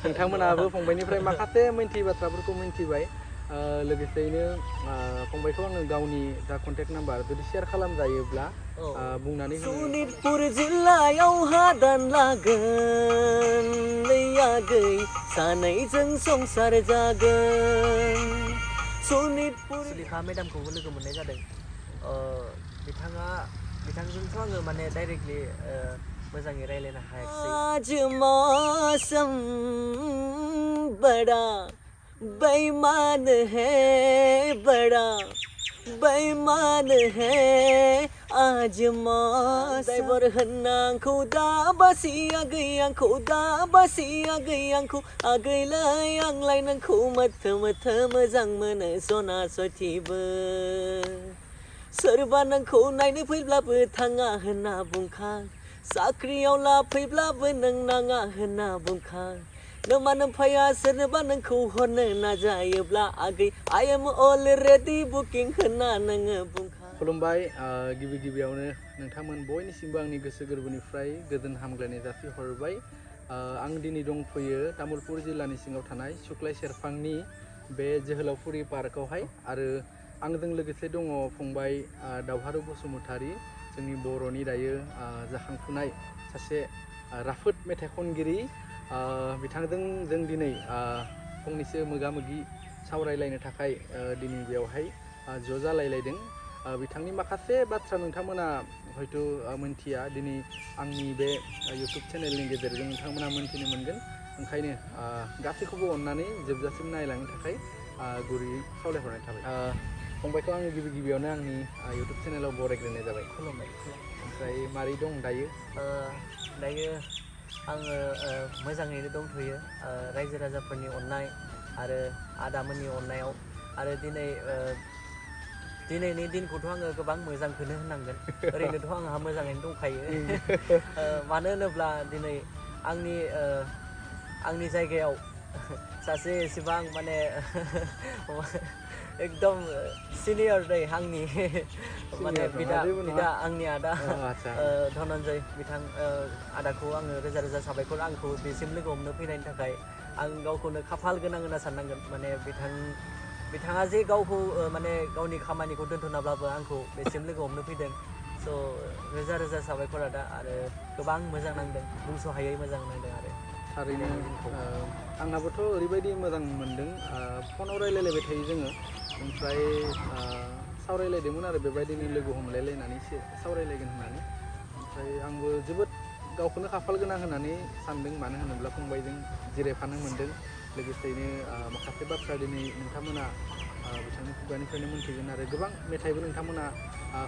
नोंथांमोनाबो फंबायनिफ्राय माखासे मिन्थियै बाथ्राफोरखौ मिन्थिबाय लोगोसेयैनो फंबायखौ आङो गावनि जा कन्टेक्ट नाम्बार जुदि शेयार खालामजायोब्ला बुंनानै होनो सनितपुर जिल्लायाव हादान लागोन आगै सानैजों संसार जागोन सनितपुर सुलेखा मेडामखौबो लोगो मोननाय जादों बिथांजोंथ' आङो माने डाइरेक्टलि मोजाङै रायलायनो हायाखिसै आज मौसम बड़ा बेईमान है बड़ा बेईमान है आज ड्राइवर होनना आंखौ दा बासिया गैयाखौ दा बासिया गैयाखौ आगैलाय आंलाय नोंखौ मोथो मोथो मोजां मोनो सना सथिबो सोरबा नोंखौ नायनो फैब्लाबो थाङा होनना बुंखा साख्रियाव लाफैब्लाबो नों नाङा होनना बुंखा नों फैया सोरनोबा नोंखौ हरनो नाजायोब्ला आगै आइ एम अलरेडि बुकिं होनना नोङो बुंखा खुलुमबाय गिबि गिबियावनो नोंथांमोन बयनिसिमबो आंनि गोसो गोरबोनिफ्राय गोजोन हामग्लायनाय जासिहरबाय आं दिनै दंफैयो तामुलपुर जिल्लानि सिङाव थानाय सुक्लाय सेरफांनि बे जोहोलावफुरि पार्कआवहाय आरो आंजों लोगोसे दङ फंबाय दावहारु बसुमतारी जोंनि बर'नि दायो जाखांफुनाय सासे राफोद मेथाइ खनगिरि बिथांजों जों दिनै फंनैसो मोगा-मोगि सावरायलायनो थाखाय दिनै बेवहाय ज' जालायलायदों बिथांनि माखासे बाथ्रा नोंथांमोना हयथ' मोनथिया दिनै आंनि बे इउटुब चेनेलनि गेजेरजों नोंथांमोना मोनथिनो मोनगोन ओंखायनो गासैखौबो अननानै जोबजासिम नायलांनो थाखाय गुरैयै खावलायहरनाय थाबाय फंबायखौ आङो गिबि गिबियावनो आंनि इउटुब चेनेलाव बरायग्रोनाय जाबाय खुलुमबाय ओमफ्राय मारै दं दायो दायो आङो मोजाङैनो दंथ'यो रायजो राजाफोरनि अननाय आरो आदामोननि अननायाव आरो दिनैनि दिनखौथ' आङो गोबां मोजांखौनो होननांगोन ओरैनोथ' आंहा मोजाङैनो दंखायो मानो होनोब्ला दिनै आंनि जायगायाव सासे एसेबां माने एकदम सिनियर दै आंनि माने बिदा आंनि आदा धनन्जय बिथां आदाखौ आङो रोजा रोजा साबायखर आंखौ बेसिम लोगो हमनो फैनायनि थाखाय आं गावखौनो खाफाल गोनां होनना साननांगोन माने बिथाङा जे गावखौ माने गावनि खामानिखौ दोनथ'नाब्लाबो आंखौ बेसिम लोगो हमनो फैदों स' रोजा रोजा साबायखर आदा आरो गोबां मोजां नांदों बुंस' हायै मोजां नांदों आरो थारैनो आंनाबोथ' ओरैबायदि मोजां मोनदों फनाव रायलायलायबाय थायो जोङो ओमफ्राय सावरायलायदोंमोन आरो बेबायदिनो लोगो हमलायलायनानै एसे सावरायलायगोन होननानै ओमफ्राय आंबो जोबोद गावखौनो खाफाल गोनां होननानै सानदों मानो होनोब्ला फंबायजों जिरायफानो मोनदों लोगोसेयैनो माखासे बाथ्रा दिनै नोंथांमोना बिथांनि खुगानिफ्रायनो मोनथिगोन आरो गोबां मेथाइबो नोंथांमोना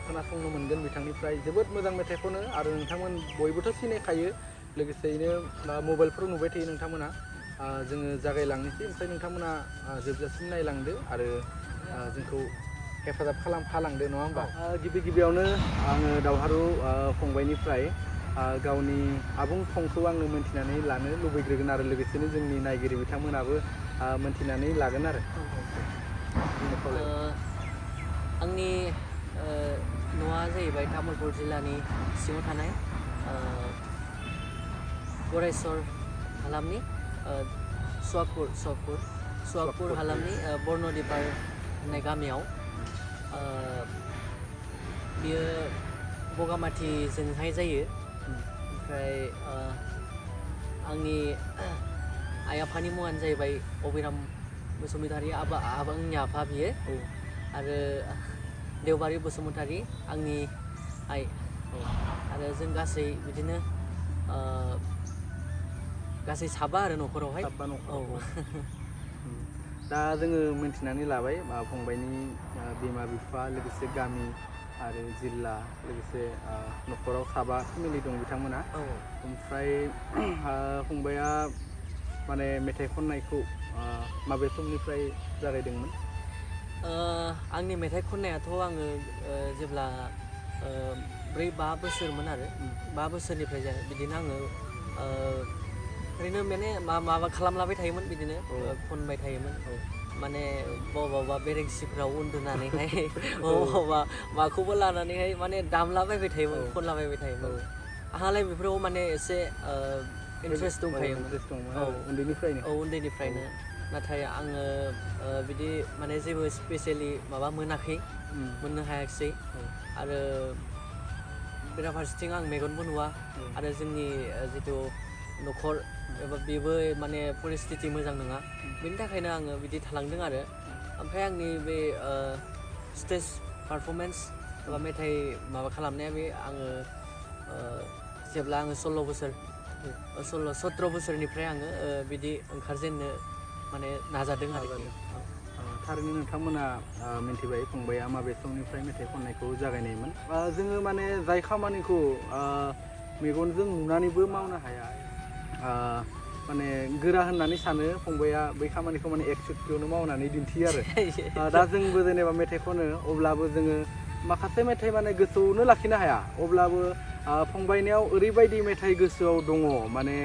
खोनासंनो मोनगोन बिथांनिफ्राय जोबोद मोजां मेथाइ खनो आरो नोंथांमोन बयबोथ' सिनायखायो लोगोसेयैनो मबाइलफोराव नुबाय थायो नोंथांमोना जोङो जागायलांनोसै ओमफ्राय नोंथांमोना जोबजासिम नायलांदो आरो जोंखौ हेफाजाब खालामफालांदो नङा होमबा गिबि गिबियावनो आङो दावहारु फंबायनिफ्राय गावनि आबुं थंखौ आङो मोनथिनानै लानो लुबैग्रोगोन आरो लोगोसेनो जोंनि नायगिरि बिथांमोनाबो मोनथिनानै लागोन आरो आंनि न'आ जाहैबाय तामुलपुर जिल्लानि सिङाव थानाय गरेस्वर हालामनि सुवागपुर हालामनि बर्नदिपार होननाय गामियाव बियो बगामाथिजोंहाय जायो ओमफ्राय आंनि आइ आफानि मुङानो जाहैबाय अबिराम बसुमतारी आंनि आफा बियो आरो देवबारि बसुमतारी आंनि आइ आरो जों गासै बिदिनो गासै साबा आरो न'खरावहाय दा जोङो मिन्थिनानै लाबाय फंबायनि बिमा बिफा लोगोसे गामि आरो जिल्ला लोगोसे न'खराव साबा फेमिलि दं बिथांमोना ओमफ्राय फंबाया माने मेथाइ खननायखौ माबे समनिफ्राय जागायदोंमोन आंनि मेथाइ खननायाथ' आङो जेब्ला 4-5 बोसोरमोन आरो 5 बोसोरनिफ्राय बिदिनो आङो ओरैनो माने माबा खालामलाबाय थायोमोन बिदिनो खनबाय थायोमोन माने बबावबा बेरेंसिफ्राव उन्दुनानैहाय बबावबा माखौबो लानानैहाय माने दामलाबायबाय थायोमोन खनलाबायबाय थायोमोन आंहालाय बेफोराव माने एसे इन्ट्रेस्ट दंखायोमोन इन्ट्रेस्ट दंमोन औ उन्दैनिफ्रायनो औ उन्दैनिफ्रायनो नाथाय आङो बिदि माने जेबो स्पेसियेलि माबा मोननो हायाखिसै आरो बेराफारसेथिं आं मेगनबो नुवा आरो जोंनि जिथु न'खर एबा बेबो माने परिस्थिति मोजां नङा बेनि थाखायनो आङो बिदि थालांदों आरो ओमफ्राय आंनि बे स्टेज पारफरमेन्स एबा मेथाइ माबा खालामनाया बे आङो जेब्ला आङो 17 बोसोरनिफ्राय आङो बिदि ओंखारजेननो माने नाजादों आरोखि थारैनो नोंथांमोना मिन्थिबाय फंबाया माबे समनिफ्राय मेथाइ खननायखौ जागायनायमोन जोङो माने जाय खामानिखौ मेगनजों नुनानैबो मावनो हाया माने गोरा होननानै सानो फंबाया बै खामानिखौ माने एक सुट्टियावनो मावनानै दिन्थियो आरो दा जोंबो जेनेबा मेथाइ खनो अब्लाबो जोङो माखासे मेथाइ माने गोसोआवनो लाखिनो हाया अब्लाबो फंबायनियाव ओरैबायदि मेथाइ गोसोआव दङ माने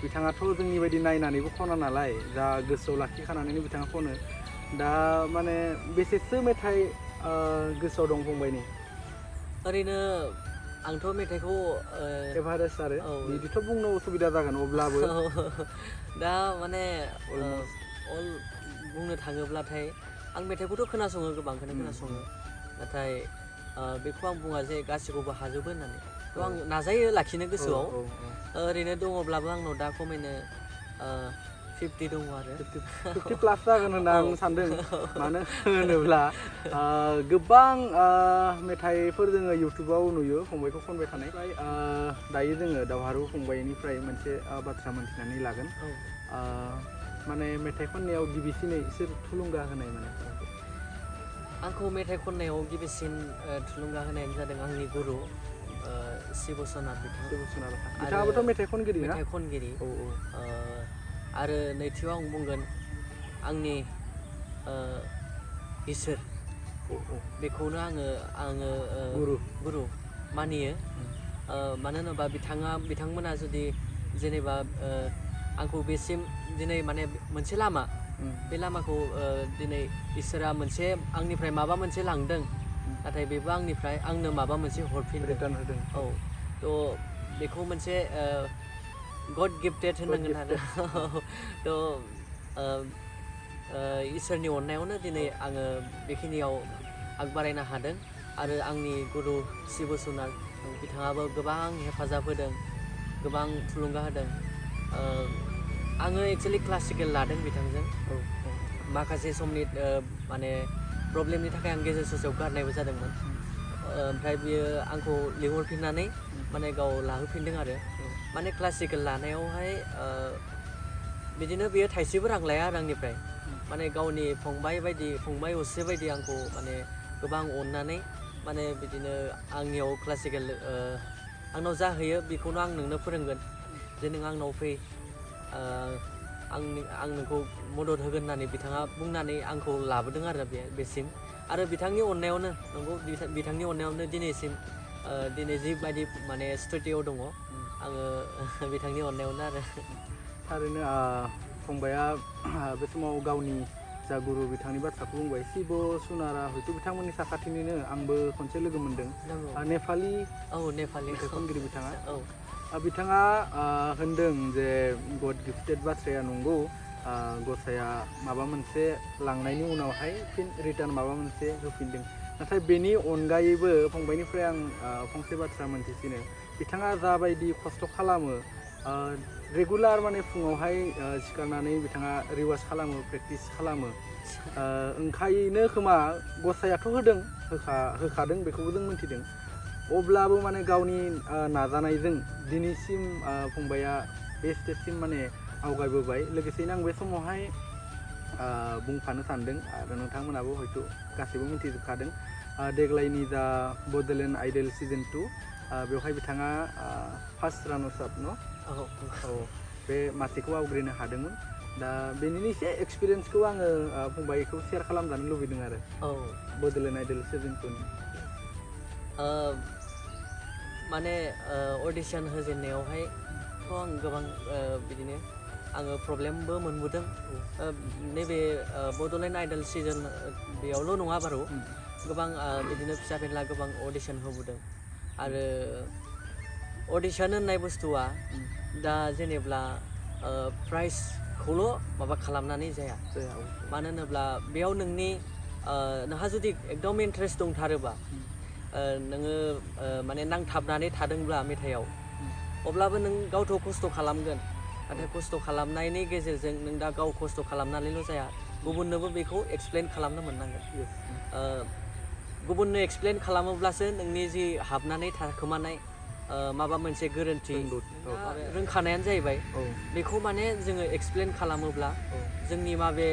बिथाङाथ' जोंनि बायदि नायनानैबो खना नालाय दा गोसोआव लाखिखानानैनो बिथाङा खनो दा माने बेसेसो मेथाइ गोसोआव दं फंबायनि ओरैनो आंथ' मेथाइखौ एभारेज आरो बिदिथ' बुंनो उसुबिदा जागोन अब्लाबो दा माने अल बुंनो थाङोब्लाथाय आं मेथाइखौथ' खोनासङो गोबांखौनो खोनासङो नाथाय बेखौ आं बुङा जे गासिखौबो हाजोबो होननानै थ' आं नाजायो लाखिनो गोसोआव ओरैनो दङब्लाबो आंनाव दा खमैनो 50 दङ आरो 50 प्लास जागोन होनना आं सानदों मानो होनोब्ला गोबां मेथाइफोर जोङो इउटुबाव नुयो फंबायखौ खनबाय थानाय दायो जोङो दावहारु फंबायनिफ्राय मोनसे बाथ्रा मोनथिनानै लागोन माने मेथाइ खननायाव गिबिसिनै सोर थुलुंगा होनाय माने आंखौ मेथाइ खननायाव गिबिसिन थुलुंगा होनायानो जादों आंनि गुरु शिबसनाथ बिथाङाबोथ' मेथाइ खनगिरि आरो नैथियाव आं बुंगोन आंनि इसोर बेखौनो आङो गुरु मानियो मानो होनोबा बिथांमोना जुदि जेनेबा आंखौ बेसिम दिनै माने मोनसे लामा बे लामाखौ दिनै इसोरा मोनसे आंनिफ्राय माबा मोनसे लांदों नाथाय बेबो आंनो माबा मोनसे हरफिनदों औ थ' बेखौ मोनसे गड गिफ्टेड होननांगोन आरो थ' इसोरनि अननायावनो दिनै आङो बेखिनियाव आगबारायनो हादों आरो आंनि गुरु शिबसनाथ बिथाङाबो गोबां हेफाजाब होदों गोबां थुलुंगा होदों आङो एक्सुवेलि क्लासिकेल लादों बिथांजों माखासे समनि माने प्रब्लेमनि थाखाय आं गेजेर ससेयाव गारनायबो जादोंमोन ओमफ्राय बियो आंखौ लिंहरफिननानै माने गाव लाहोफिनदों आरो माने क्लासिकेल लानायावहाय बिदिनो बियो थाइसेबो रां लाया आरो आंनिफ्राय माने गावनि फंबाय असे बायदि आंखौ माने गोबां अननानै माने बिदिनो आंनियाव क्लासिकेल आंनाव जा होयो बेखौनो आं नोंनो फोरोंगोन जे नों आंनाव फै आं नोंखौ मदद होगोन होननानै बिथाङा बुंनानै आंखौ लाबोदों आरो बेसिम आरो बिथांनि अननायावनो नंगौ बिथांनि अननायावनो दिनैसिम दिनै जिबायदि माने स्टुडिअ' दङ आङो बिथांनि अननायावनो आरो थारैनो फंबाया बे समाव गावनि जा गुरु बिथांनि बाथ्राखौ बुंबाय शिबसनाथआ हयथ' बिथांमोननि साखाथिनिनो आंबो खनसे लोगो मोनदों नेपालि खनगिरि बिथाङा होनदों जे गड गिफ्टेड बाथ्राया नंगौ गसाया माबा मोनसे लांनायनि उनावहाय फिन रिटार्न माबा मोनसे होफिनदों नाथाय बेनि अनगायैबो फंबायनिफ्राय आं फंसे बाथ्रा मोनथिसिनो बिथाङा जाबायदि खस्थ' खालामो रेगुलार माने फुङावहाय सिखारनानै बिथाङा रिवार्स खालामो प्रेक्टिस खालामो ओंखायनो खोमा गसायाथ' होखादों बेखौबो जों मिथिदों अब्लाबो माने गावनि नाजानायजों दिनैसिम फंबाया बे स्टेजसिम माने आवगायबोबाय लोगोसेनो आं बे समावहाय बुंफानो सानदों आरो नोंथांमोनाबो हयथ' गासैबो मिथिजोबखादों देग्लायनि जा बड'लेण्ड आइडल सिजन 2 बेवहाय बिथाङा फार्स्ट रानार्स आप न' बे मासिखौ आवग्रिनो हादोंमोन दा बेनिनो एसे एक्सपिरियेन्सखौ आङो फंबायखौ शेयार खालामजानो लुबैदों आरो बड'लेण्ड आइडल सिजन 2 माने अडिसन होजेननायावहायथ' आं गोबां बिदिनो आङो प्रब्लेमबो मोनबोदों नैबे बड'लेण्ड आइडल सिजन बेयावल' नङा बारु गोबां बिदिनो फिसा फेनला गोबां अडिसन होबोदों आरो अडिशन होननाय बुस्थुआ दा जेनेब्ला प्राइजखौल' माबा खालामनानै जाया मानो होनोब्ला बेयाव नोंहा जुदि एकदम इन्टारेस्ट दंथारोबा नोङो माने नांथाबनानै थादोंब्ला मेथाइआव अब्लाबो नों गावथ' खस्थ' खालामगोन नाथाय खस्थ' खालामनायनि गेजेरजों नों दा गाव खस्थ' खालामनानैल' जाया गुबुननोबो बेखौ एक्सप्लेन खालामनो मोननांगोन गुबुननो एक्सप्लेन खालामोब्लासो नोंनि जि हाबनानै थाखोमानाय माबा मोनसे गोरोन्थि रोंखानायानो जाहैबाय बेखौ माने जोङो एक्सप्लेन खालामोब्ला जोंनि माबे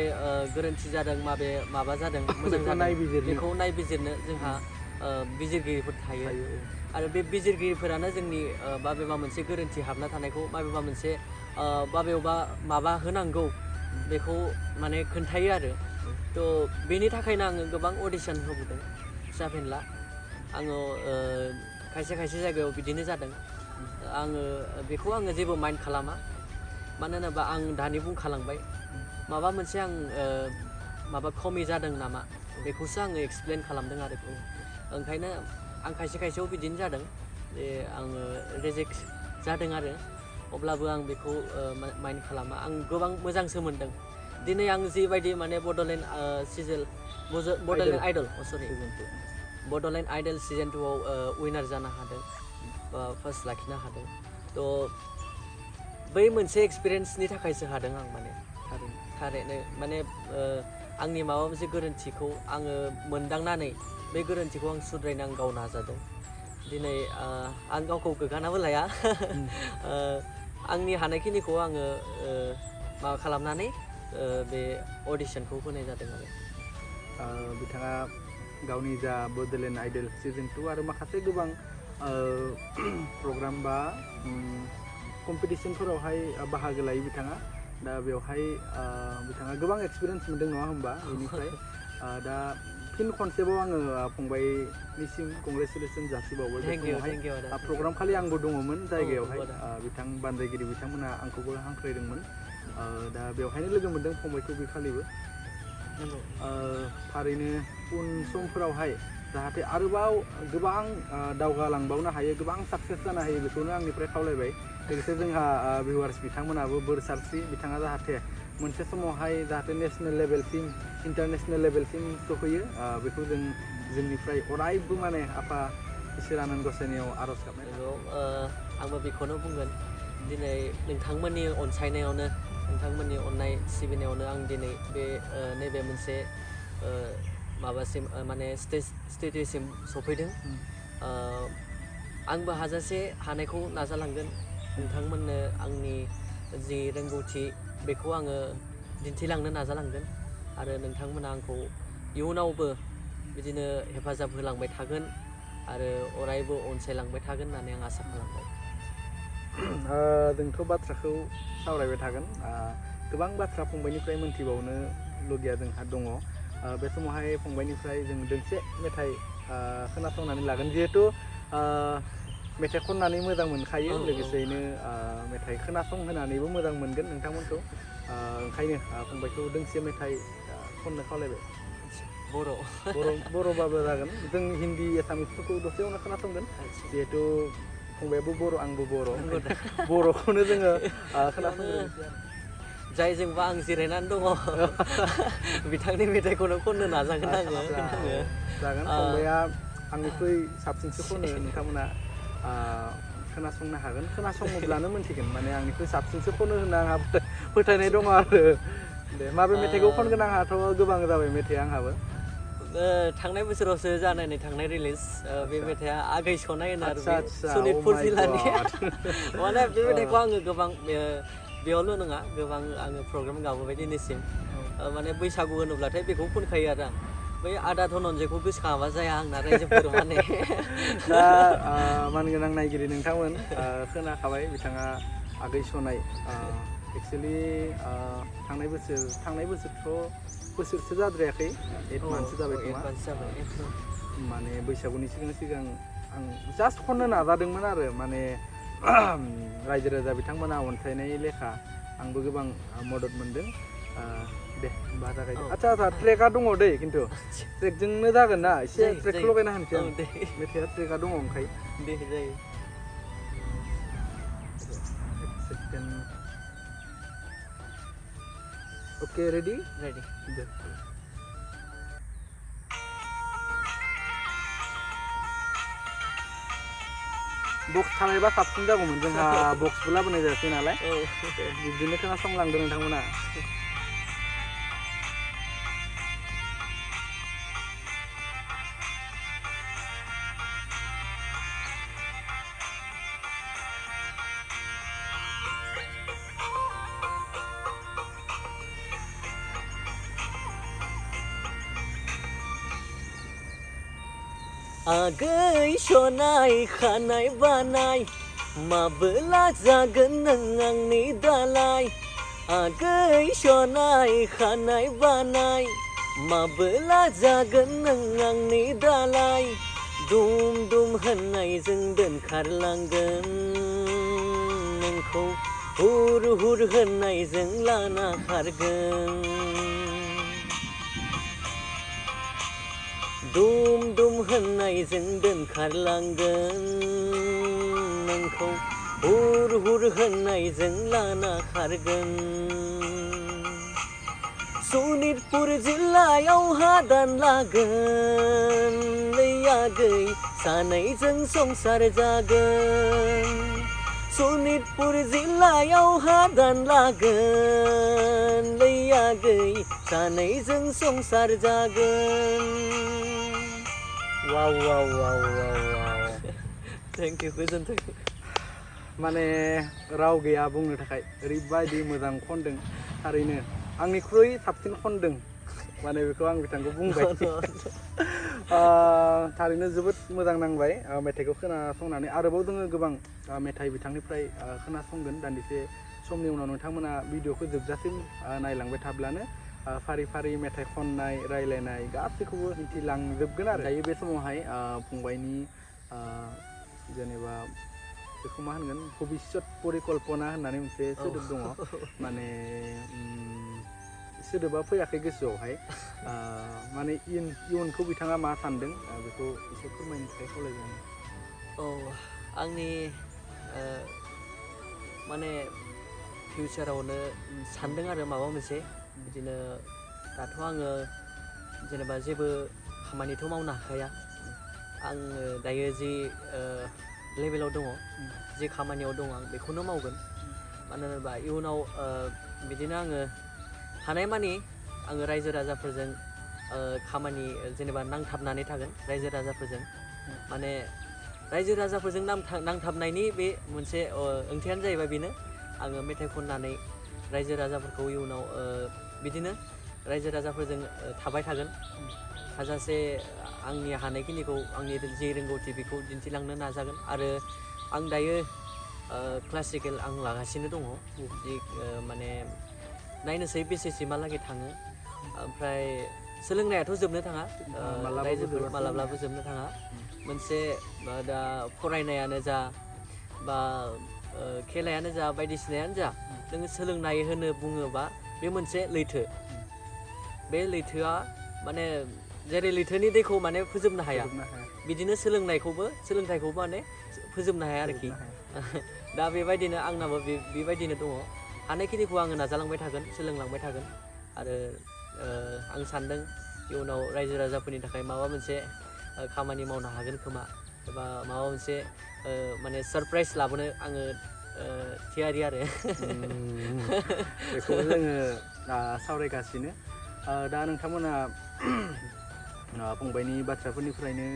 गोरोन्थि जादों माबा जादों मोजां जादों बेखौ नायबिजिरनो जोंहा बिजिरगिरिफोर थायो आरो बे बिजिरगिरिफोरानो जोंनि माबेबा मोनसे गोरोन्थि हाबना थानायखौ माबेबा मोनसे माबेयावबा माबा होनांगौ बेखौ माने खोन्थायो आरो थ' बेनि थाखायनो आङो गोबां अडिशन होबोदों फिसा फेनला आङो खायसे जायगायाव बिदिनो जादों बेखौ आङो जेबो माइन्ड खालामा मानो होनोबा आं दानि बुंखालांबाय माबा मोनसे आं माबा खमि जादों नामा बेखौसो आङो एक्सप्लेन खालामदों आरो ओंखायनो आं खायसेयाव बिदिनो जादों जे आङो रिजेक्ट जादों आरो अब्लाबो आं बेखौ माइन्ड खालामा आं गोबां मोजांसो मोनदों दिनै आं जिबायदि माने Bodoland idol Bodoland idol season 2आव उइनार जानो हादों बा फार्स्ट लाखिनो हादों थ' बै मोनसे एक्सपिरियेन्सनि थाखायसो हादों आं माने थारैनो माने आंनि माबा मोनसे गोरोन्थिखौ आङो मोनदांनानै बे गोरोन्थिखौ आं सुद्रायनो आं गाव नाजादों दिनै आं गावखौ गोग्गानाबो लाया आंनि हानायखिनिखौ आङो माबा खालामनानै बे अडिशनखौ होनाय जादों आरो बिथाङा गावनि जा बड'लेण्ड आइडल सिजन 2 आरो माखासे गोबां प्रग्राम बा कम्पिटिसनफोरावहाय बाहागो लायो बिथाङा दा बेवहाय बिथाङा गोबां एक्सपिरियेन्स मोनदों नङा होमबा बेनिफ्राय दा फिन खनसेबाव आङो फंबायनिसिम कंग्रेचुलेसन जासिबावबाय बे समावहाय प्रग्राम खालि आंबो दङमोन जायगायावहाय बिथां बानजायगिरि बिथांमोना आंखौबो हांख्रायदोंमोन दा बेवहायनो लोगो मोनदों फंबायखौ बे खालिबो थारैनो उन समफोरावहाय जाहाथे आरोबाव गोबां दावगालांबावनो हायो गोबां साक्सेस जानो हायो बेखौनो आंनिफ्राय खावलायबाय लोगोसे जोंहा भिउवार्स बिथांमोनाबो बोर सारस्रि बिथाङा जाहाथे मोनसे समावहाय जाहाथे नेसनेल लेभेलसिम इन्टारनेसनेल लेभेलसिम सफैयो बेखौ जोंनिफ्राय अरायबो माने आफा इसोर आनान गसाइनियाव आर'ज गाबनाय आंबो बेखौनो बुंगोन दिनै नोंथांमोननि अनसायनायावनो नोंथांमोननि अननाय सिबिनायावनो आं दिनै बे नैबे मोनसे माबासिम माने स्टेजसिम सफैदों आंबो हाजासे हानायखौ नाजालांगोन नोंथांमोननो आंनि जि रोंगौथि बेखौ आङो दिन्थिलांनो नाजालांगोन आरो नोंथांमोना आंखौ इयुनावबो बिदिनो हेफाजाब होलांबाय थागोन आरो अरायबो अनसायलांबाय थागोन होननानै आं आसा खालामबाय जोंथ' बाथ्राखौ सावरायबाय थागोन गोबां बाथ्रा फंबायनिफ्राय मोनथिबावनो लुगैया जोंहा दङ बे समावहाय फंबायनिफ्राय जों दोंसे मेथाइ खोनासंनानै लागोन जिहेथु मेथाइ खननानै मोजां मोनखायो लोगोसेयैनो मेथाइ खोनासंहोनानैबो मोजां मोनगोन नोंथांमोनखौ ओंखायनो फंबायखौ दोंसे मेथाइ खननो खावलायबाय बर'बाबो जागोन जों हिन्दी एसामिसफोरखौ दसेयावनो खोनासंगोन जिहेथु फंबायाबो बर' आंबो बर'खौनो जोङो खोनासंगोन जायजोंबा आं जिरायनानै दङ बिथांनि मेथाइखौनो खननो नाजागोन आङो जागोन फंबाया आंनिख्रुइ साबसिनसो खनो नोंथांमोना खोनासंनो हागोन खोनासङोब्लानो मोनथिगोन माने आंनिख्रुइ साबसिनसो खनो होनना आंहा फोथायनाय दङ आरो दे माबे मेथाइखौ खनगोन आंहाथ' गोबां जाबाय मेथाइआ आंहाबो थांनाय बोसोरावसो जानानै थांनाय रिलिज बे मेथाइआ आगै सनाय होनो आरो सनितपुर जिल्लानि माने बे मेथाइखौ आङो गोबां बेयावल' नङा गोबां आङो प्रग्राम गाबोबाय दिनैसिम माने बैसागु होनोब्लाथाय बेखौ खनखायो आरो आं बै आदा धनन्जयखौ गोसोखाङाबा जाया आंना रायजोफोर माने दा मानगोनां नायगिरि नोंथांमोन खोनाखाबाय बिथाङा आगै सनाय एक्सुवेलि थांनाय बोसोरथ' बोसोरसो जाद्रायाखै 8 मान्थसो जाबाय खोमा माने बैसागुनि सिगां आं जास्ट खननो नाजादोंमोन आरो माने रायजो राजा बिथांमोना अनसायनाय लेखा आंबो गोबां मदद मोनदों दे होमबा जागायदो आच्छा ट्रेकआ दङ दै खिन्थु ट्रेकजोंनो जागोन ना एसे ट्रेकखौ लगायना होनोसै आं मेथाइआ ट्रेकआ दङ ओंखाय दे जायो ओके रेडि रेडि दे बक्स थानायबा साबसिन जागौमोन जोंहा बक्सबो लाबोनाय जायासै नालाय बिदिनो खोनासंलांदो नोंथांमोना आगै सनाय खानाय बानाय माबोला जागोन नों आंनि दालाय आगै सनाय खानाय बानाय माबोला जागोन नों आंनि दालाय दुम दुम होननायजों दोनखारलांगोन नोंखौ हुर हुर होननायजों लाना खारगोन दुम दुम होननायजों दोनखारलांगोन नोंखौ हुर हुर होननायजों लाना खारगोन सनितपुर जिल्लायाव हादान लागोन लै आगै सानैजों संसार जागोन सनितपुर जिल्लायाव हादान लागोन लै आगै सानैजों संसार जागोन वाव वाव वाव वाव वाव थेंक इउ गोजोन्थों माने राव गैया बुंनो थाखाय ओरैबायदि मोजां खनदों थारैनो आंनिख्रुइ साबसिन खनदों माने बेखौ आं बिथांखौ बुंबाय थारैनो जोबोद मोजां नांबाय मेथाइखौ खोनासंनानै आरोबाव जोङो गोबां मेथाइ बिथांनिफ्राय खोनासंगोन दान्दिसे समनि उनाव नोंथांमोना भिडिअखौ जोबजासिम नायलांबाय थाब्लानो फारि फारि मेथाइ खननाय रायलायनाय गासैखौबो मिथिलांजोबगोन आरो दायो बे समावहाय फंबायनि जेनेबा बेखौ मा होनगोन भबिष्यत परिकल्पना होननानै मोनसे सोदोब दङ माने सोदोबा फैयाखै गोसोआवहाय माने इयुनखौ बिथाङा मा सानदों बेखौ एसे फोरमायनो थाखाय खावलायगोन औ आंनि माने फिउचारावनो सानदों आरो माबा मोनसे बिदिनो दाथ' आङो जेनेबा जेबो खामानिथ' मावनो हाखाया आङो दायो जि लेभेलाव दङ जि खामानियाव दङ आं बेखौनो मावगोन मानो होनोबा इयुनाव बिदिनो आङो हानायमानि आङो रायजो राजाफोरजों खामानि जेनेबा नांथाबनानै थागोन रायजो राजाफोरजों माने रायजो राजाफोरजों नांथाबनायनि बे मोनसे ओंथियानो जाहैबाय बेनो आङो मेथाइ खननानै रायजो राजाफोरखौ इयुनाव बिदिनो रायजो राजाफोरजों थाबाय थागोन हाजासे आंनि हानायखिनिखौ आंनि जि रोंगौथि बेखौ दिन्थिलांनो नाजागोन आरो आं दायो क्लासिकेल आं लागासिनो दङ जि माने नायनोसै बेसेसिमहालागै थाङो ओमफ्राय सोलोंनायाथ' जोबनो थाङा रायजोफोर मालाब्लाबो जोबनो थाङा मोनसे दा फरायनायानो जा बा खेलायानो जा बायदिसिनायानो जा जोङो सोलोंनाय होनो बुङोबा बे मोनसे लैथो बे लैथोआ माने जेरै लैथोनि दैखौ माने फोजोबनो हाया बिदिनो सोलोंथाइखौबो माने फोजोबनो हाया आरोखि दा बेबायदिनो आंनाबो बेबायदिनो दङ हानायखिनिखौ आङो नाजालांबाय थागोन सोलोंलांबाय थागोन आरो आं सानदों इयुनाव रायजो राजाफोरनि थाखाय माबा मोनसे खामानि मावनो हागोन खोमा एबा माबा मोनसे माने सारप्राइज लाबोनो आङो थियारि आरो बेखौ जोङो सावरायगासिनो दा नोंथांमोना फंबायनि बाथ्राफोरनिफ्रायनो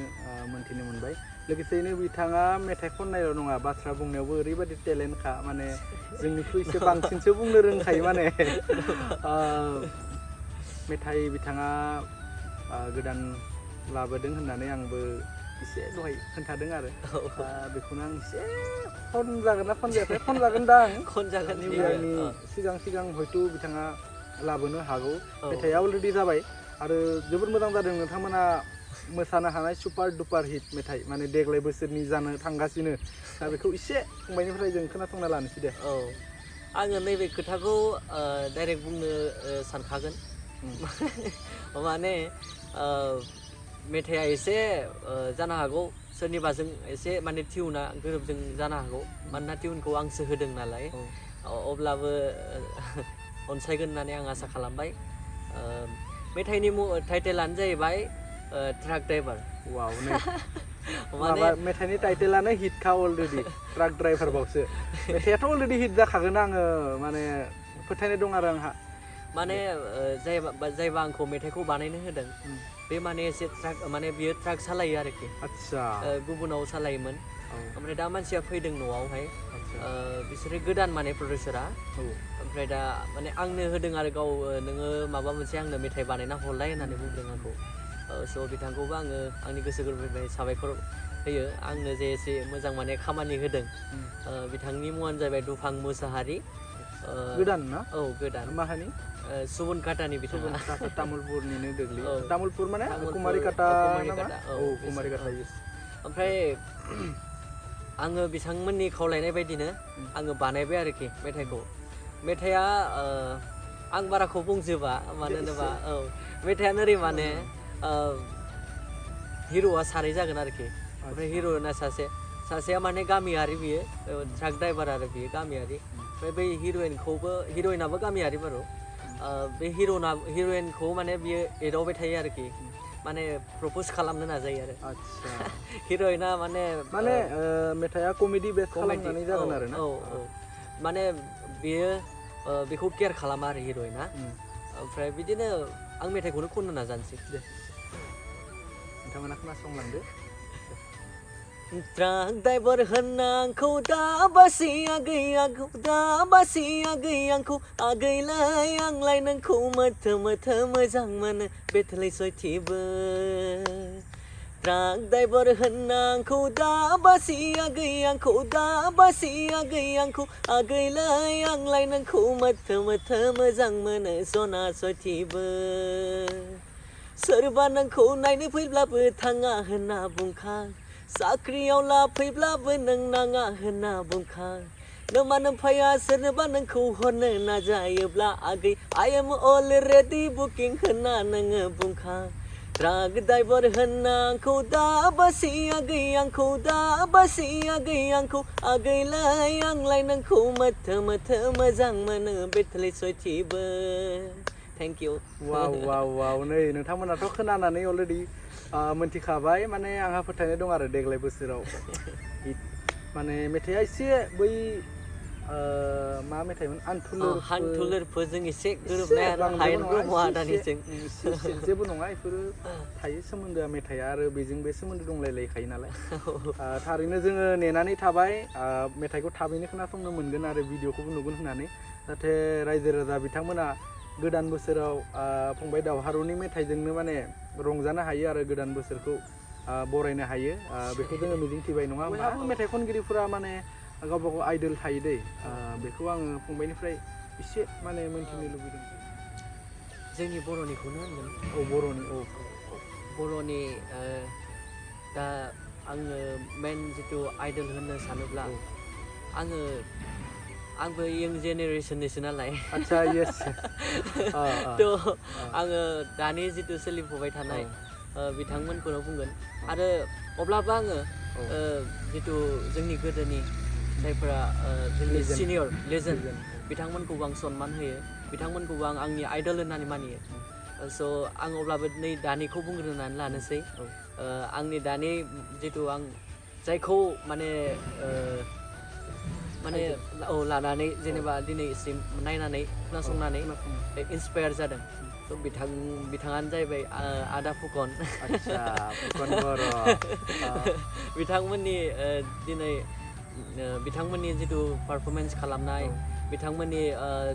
मोनथिनो मोनबाय लोगोसेयैनो बिथाङा मेथाइ खननायल' नङा बाथ्रा बुंनायावबो ओरैबायदि टेलेन्टखा माने जोंनिख्रुइ एसे बांसिनसो बुंनो रोंखायो माने मेथाइ बिथाङा गोदान लाबोदों होननानै आंबो एसे दहाय खोन्थादों आरो बेखौनो आं एसे खनजागोन ना खनजायाखै खनजागोन दां खनजागोन निउ इयारनि सिगां हयथ' बिथाङा लाबोनो हागौ मेथाइआ अलरेडि जाबाय आरो जोबोद मोजां जादों नोंथांमोना मोसानो हानाय सुपार डुपार हिट मेथाइ माने देग्लाय बोसोरनि जानो थांगासिनो दा बेखौ एसे फंबायनिफ्राय जों खोनासंना लानोसै दे औ आङो नैबे खोथाखौ डाइरेक्ट बुंनो सानखागोन माने मेथाइआ एसे जानो हागौ सोरनिबाजों एसे माने टिउना गोरोबजों जानो हागौ मानोना टिउनखौ आंसो होदों नालाय अब्लाबो अनसायगोन होननानै आं आसा खालामबाय मेथाइनि टाइटेलानो जाहैबाय ट्राक ड्राइभार वाव नै माबा मेथाइनि टाइटेलानो हिटखा अलरेडि ट्राक ड्राइभार बावसो मेथाइआथ' अलरेडि हिट जाखागोन आङो माने फोथायनाय दं आरो आंहा माने जायबा आंखौ मेथाइखौ बानायनो होदों बे माने एसे ट्राक माने बियो ट्राक सालायो आरोखि आदसा गुबुनाव सालायोमोन ओमफ्राय दा मानसिया फैदों न'आवहाय बिसोरो गोदान माने प्रडिउसारा ओमफ्राय दा माने आंनो होदों आरो गाव नोङो माबा मोनसे आंनो मेथाइ बानायना हरलाय होननानै बुंदों आंखौ स' बिथांखौबो आङो आंनि गोसो गोरबोनिफ्राय साबायखर होयो आंनो जे एसे मोजां माने खामानि होदों बिथांनि मुङानो जाहैबाय दुफां मुसाहारि गोदान ना औ गोदान माहानि सुबन काटानि बिथाङा तामुलपुरनिनो गोग्लैयो तामुलपुर माने कुमारिकाटा औ कुमारिकाटा ओमफ्राय आङो बिथांमोननि खावलायनाय बायदिनो आङो बानायबाय आरोखि मेथाइखौ मेथाइआ आं बाराखौ बुंजोबा मानो होनोबा औ मेथाइआ ओरै माने हिर'आ सानै जागोन आरोखि ओमफ्राय हिर'इना सासेया माने गामियारि बियो ट्राक ड्राइभार आरो बियो गामियारि ओमफ्राय बै हिर'इनाबो गामियारि बारु बे हिर'इनखौ माने बियो एदावबाय थायो आरोखि माने प्रप'ज खालामनो नाजायो आरो आदसा हिर'इना माने मेथाइआ कमेडि बेस खालामनानै जागोन आरो ना औ माने बियो बेखौ केयार खालामा आरो हिर'इना ओमफ्राय बिदिनो आं मेथाइखौनो खननो नाजानोसै दे नोंथांमोना खोनासंलांदो ट्राक ड्राइभार होनना आंखौ दा बासिया गैयाखौ दा बासिया गैयाखौ आगैलाय आंलाय नोंखौ मोथो मोजां मोनो बेथलाय सयथिबो ट्राक ड्राइभार होनना आंखौ दा बासिया गैयाखौ दा बासिया गैयाखौ आगैलाय आंलाय नोंखौ मोथो मोजां मोनो जना सयथिबो सोरबा नोंखौ नायनो फैब्लाबो थाङा होनना बुंखा साख्रियाव लाफैब्लाबो नों नाङा होनना बुंखा नोमानो फैया सोरनोबा नोंखौ हरनो नाजायोब्ला आगै आइ एम अलरेडि बुकिं होनना नोङो बुंखा ट्राक ड्राइभार होनना आंखौ दा बासिया गैयाखौ दा बासिया गैयाखौ आगैलाय आंलाय नोंखौ मोथो मोजां मोनो बेथलाय सयथिबो थेंक इउ वाव नै नोंथांमोनाथ' खोनानानै अलरेडि मोनथिखाबाय माने आंहा फोथायनाय दं आरो देग्लाय बोसोराव माने मेथाइआ एसे बै मा मेथाइमोन हान्थुलोरफोरजों एसे गोरोबनाय आरो हायेन ब्रह्मआदानिजों जेबो नङा बेफोरो थायो सोमोन्दोआ मेथाइआ आरो बेजों बे सोमोन्दो दंलायलायखायो नालाय थारैनो जोङो नेनानै थाबाय मेथाइखौ थाबैनो खोनासंनो मोनगोन आरो भिडिअखौबो नुगोन होननानै जाहाथे रायजो राजा बिथांमोना गोदान बोसोराव फंबाय दावहारुनि मेथाइजोंनो माने रंजानो हायो आरो गोदान बोसोरखौ बरायनो हायो बेखौ जोङो मिजिंथिबाय नङा होमबा मेथाइ खनगिरिफोरा माने गावबा गाव आइडल थायो दै बेखौ आङो फंबायनिफ्राय एसे माने मोनथिनो लुबैदों जोंनि बर'निखौनो होनगोन बर'नि दा आङो मेन जिथु आइडल होननो सानोब्ला आंबो यंग जेनेरेसननिसो नालाय आदसा येस थ' आङो दानि जिथु सोलिफुबाय थानाय बिथांमोनखौनो बुंगोन आरो अब्लाबो आङो जिथु जोंनि गोदोनि जायफोरा जोंनि सिनियर लेजेन्ड बिथांमोनखौबो आं सनमान होयो बिथांमोनखौबो आं आंनि आइडल होननानै मानियो स' आं अब्लाबो नै दानिखौ बुंग्रोनानै लानोसै आंनि दानि जिथु आं जायखौ माने लानानै जेनेबा दिनैसिम नायनानै खोनासंनानै इन्सपायार जादों बिथाङानो जाहैबाय आदा फुकन बिथांमोननि दिनै बिथांमोननि जिथु पारफरमेन्स खालामनाय बिथांमोननि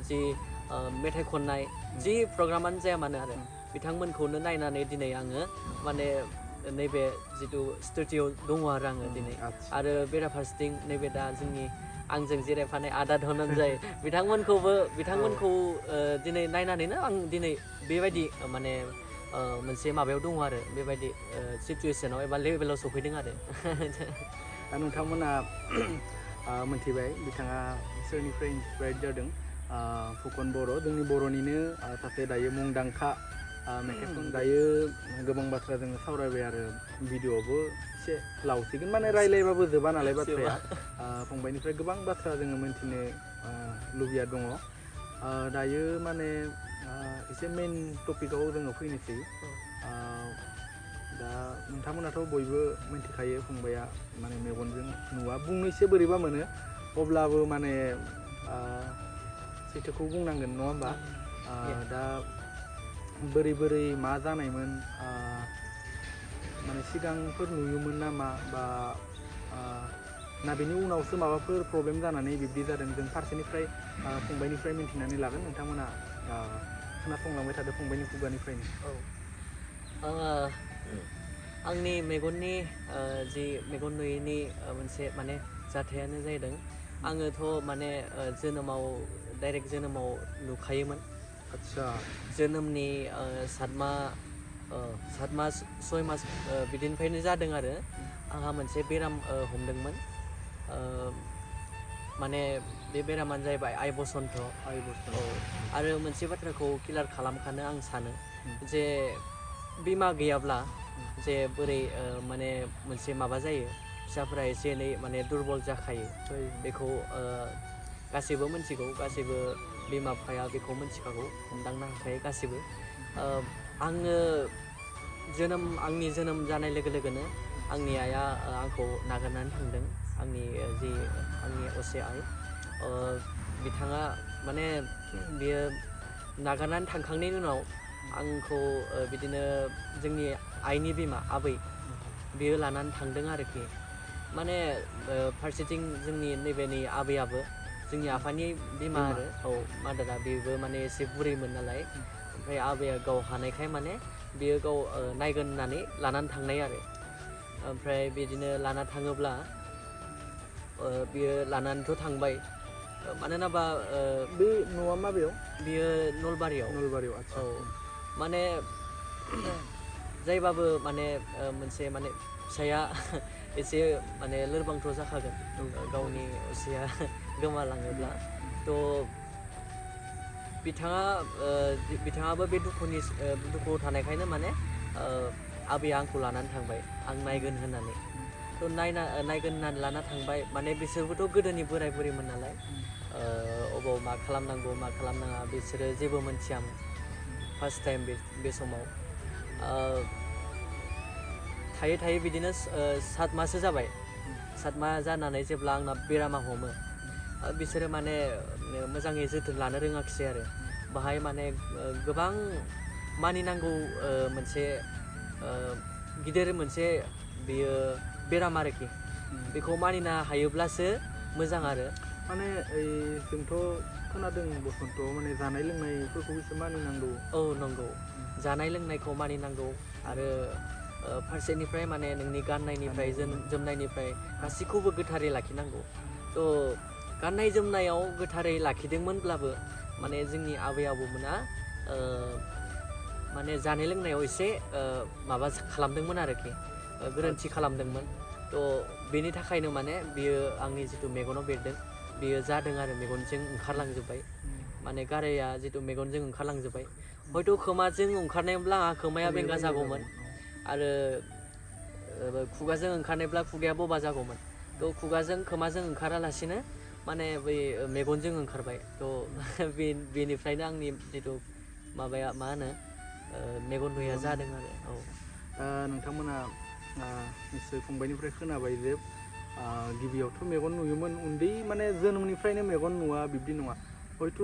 जि मेथाइ खननाय जि प्रग्रामानो जाया मानो आरो बिथांमोनखौनो नायनानै दिनै आङो माने नैबे जिथु स्टुडिअ' दङ आरो आङो दिनै आरो बेराफारसेथिं नैबे दा जोंनि आंजों जिरायफानाय आदा धनन्जय बिथांमोनखौ दिनै नायनानैनो आं दिनै बेबायदि माने मोनसे माबायाव दङ आरो बेबायदि सिचुवेसनाव एबा लेभेलाव सफैदों आरो दा नोंथांमोना मोनथिबाय बिथाङा सोरनिफ्राय इन्सपायार्ड जादों फुकन बर' जोंनि बर'निनो सासे दायो मुंदांखा मेथाइ खन दायो गोबां बाथ्रा जोङो सावरायबाय आरो भिडिअ'आवबो एसे लावसिगोन माने रायलायबाबो जोबा नालाय बाथ्राया फंबायनिफ्राय गोबां बाथ्रा जोङो मोनथिनो लुबैया दङ दायो माने एसे मेन टपिकआव जोङो फैनोसै दा नोंथांमोनाथ' बयबो मिथिखायो फंबाया माने मेगनजों नुवा बुंनो एसे बोरैबा मोनो अब्लाबो माने सैथोखौ बुंनांगोन नङा होमबा दा बोरै मा जानायमोन माने सिगांफोर नुयोमोन नामा बा ना बेनि उनावसो माबाफोर प्रब्लेम जानानै बिब्दि जादों जों फारसेनिफ्राय फंबायनिफ्राय मिन्थिनानै लागोन नोंथांमोना खोनासंलांबाय थादो फंबायनि खुगानिफ्रायनो आंनि मेगननि जि मेगन नुयैनि मोनसे माने जाथायानो जाहैदों आङोथ' माने जोनोमाव डाइरेक्ट जोनोमाव नुखायोमोन आदसा जोनोमनि 7 मास 6 मास बिदिनिफ्रायनो जादों आरो आंहा मोनसे बेराम हमदोंमोन माने बे बेरामानो जाहैबाय आइ बसन्त आरो मोनसे बाथ्राखौ क्लियार खालामखानो आं सानो जे बिमा गैयाब्ला जे बोरै माने मोनसे माबा जायो फिसाफोरा एसे एनै माने दुरबल जाखायो बेखौ गासैबो मिथिगौ गासैबो बिमा बिफाया बेखौ मिथिखागौ हमदांनो हाखायो गासैबो आंनि जोनोम जानाय लोगो लोगोनो आंनि आइया आंखौ नागारनानै थांदों आंनि असे आइ बिथाङा माने बियो नागारनानै थांखांनायनि उनाव आंखौ बिदिनो जोंनि आइनि बिमा आबै बियो लानानै थांदों आरोखि माने फारसेथिं जोंनि नैबेनि आबैयाबो जोंनि आफानि बिमा आरो मादारा बेबो माने एसे बुरैमोन नालाय ओमफ्राय आबैया गाव हानायखाय माने बियो गाव नायगोन होननानै लानानै थांनाय आरो ओमफ्राय बिदिनो लाना थाङोब्ला बियो लानानैथ' थांबाय मानोना बे न'आ माबेयाव बियो नलबारियाव आदसा माने जायबाबो माने मोनसे माने फिसाया एसे माने लोरबांथ' जाखागोन गावनि असेया गोमालाङोब्ला थ' बिथाङाबो बे दुखुआव थानायखायनो माने आबैया आंखौ लानानै थांबाय आं नायगोन होननानै थ' नायगोन होननानै लाना थांबाय माने बिसोरबोथ' गोदोनि बोराय बुरैमोन नालाय अबाव मा खालामनांगौ मा खालामनाङा बिसोरो जेबो मोनथियामोन फार्स्ट टाइम बे समाव थायै बिदिनो 7 माससो जाबाय 7 मास जानानै जेब्ला आंना बेरामा हमो बिसोरो माने मोजाङै जोथोन लानो रोङाखिसै आरो बाहाय माने गोबां मानिनांगौ मोनसे गिदिर मोनसे बेयो बेराम आरोखि बेखौ मानिनो हायोब्लासो मोजां आरो माने जोंथ' खोनादों बसन्त माने जानाय लोंनायफोरखौ एसे मानिनांगौ नंगौ जानाय लोंनायखौ मानिनांगौ आरो फारसेनिफ्राय माने नोंनि गाननायनिफ्राय जोमनायनिफ्राय गासैखौबो गोथारै लाखिनांगौ थ' गाननाय जोमनायाव गोथारै लाखिदोंमोनब्लाबो माने जोंनि आबै आबौमोना माने जानाय लोंनायाव एसे माबा खालामदोंमोन आरोखि गोरोन्थि खालामदोंमोन थ' बेनि थाखायनो माने बियो आंनि जिथु मेगनाव बेरदों बियो जादों आरो मेगनजों ओंखारलांजोब्बाय माने गाराया जिथु मेगनजों ओंखारलांजोब्बाय हयथ' खोमाजों ओंखारनायब्ला आंहा खोमाया बेंगा जागौमोन आरो खुगाजों ओंखारनायब्ला खुगाया बबा जागौमोन थ' खुगाजों खोमाजों ओंखारालासिनो माने बै मेगनजों ओंखारबाय थ' बेनिफ्रायनो आंनि जिथु माबाया मा होनो मेगन नुयैया जादों आरो नोंथांमोना निस्सय फंबायनिफ्राय खोनाबाय जे गिबियावथ' मेगन नुयोमोन उन्दै माने जोनोमनिफ्रायनो मेगन नुवा बिब्दि नङा हयथ'